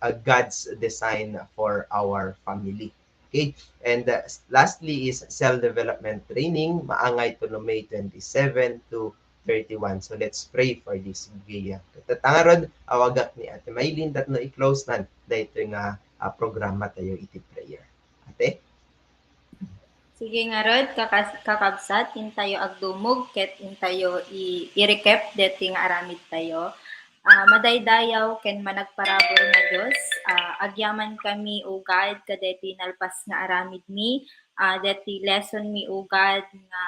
uh, God's design for our family. Okay? And, uh, lastly is self-development training, maangay to no May twenty-seven to thirty-one. So let's pray for this, Gia. Tatta ngarud, awagak ni Ate Maylin tapno i-close nan daytoy nga, ah, programa tayo iti prayer. Ate? Sige ngarud, kakas-, kakabsat, intayo agdumog ket intayo i-, i-recap deti nga aramid tayo. Ah, madaydayaw ken managparabur nga Dios, ah, agyaman kami, O God, kadeti nalpas nga aramid mi, ah, deti lesson mi, O God, nga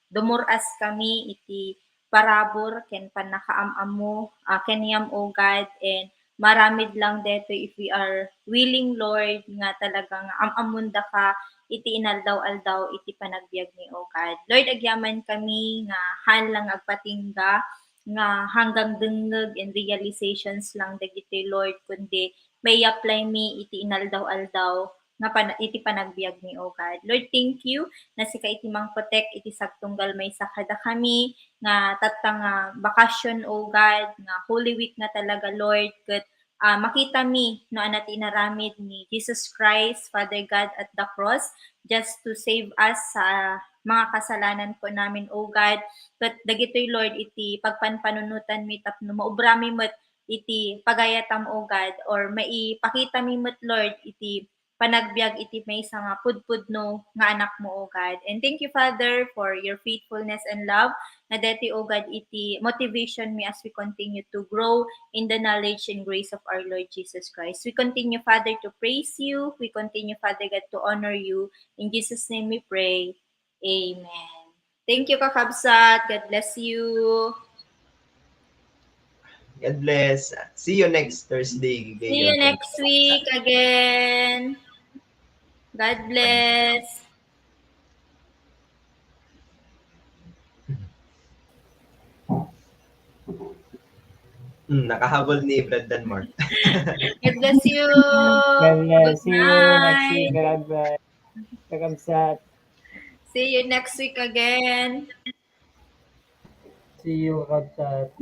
dumur-as kami iti parabur ken pannakaam-ammo, ah, kaniam, O God, and maaramid lang detoy if we are willing, Lord, nga talaga nga am-ammondaka iti inaldaw-aldaw iti panagbiag mi, O God. Lord, agyaman kami nga haan lang agpatingga, nga hanggang dengngeg and realizations lang dagiti, Lord, kundi mai-apply mi iti inaldaw-aldaw nga pan-, iti panagbiag mi, O God. Lord, thank you na sika iti mangprotect iti sagtunggal maysa kadakami, nga tatta nga bakasyon, O God, nga Holy Week nga talaga, Lord, ket, ah, makita mi no ania ti inaramid ni Jesus Christ, Father God, at the cross, just to save us sa mga kasalanan po namin, O God. Ket dagitoy, Lord, iti pagpanpanunotan mi tapno maubra mi met iti pagayatam, O God, or maipakita mi met, Lord, iti panagbiag iti maysa nga pudpudno nga anakmo, O God. And thank you, Father, for your faithfulness and love. Nga deti, O God, iti motivation mi as we continue to grow in the knowledge and grace of our Lord Jesus Christ. We continue, Father, to praise you. We continue, Father God, to honor you. In Jesus' name we pray. Amen. Thank you, kakabsat. God bless you. God bless. See you next Thursday. See you next week again. God bless. Hmm, nakahabol ni Brad Danmar. God bless you. God bless. Good night. See you next week. God bless. Kakabsat. See you next week again. See you, kakabsat.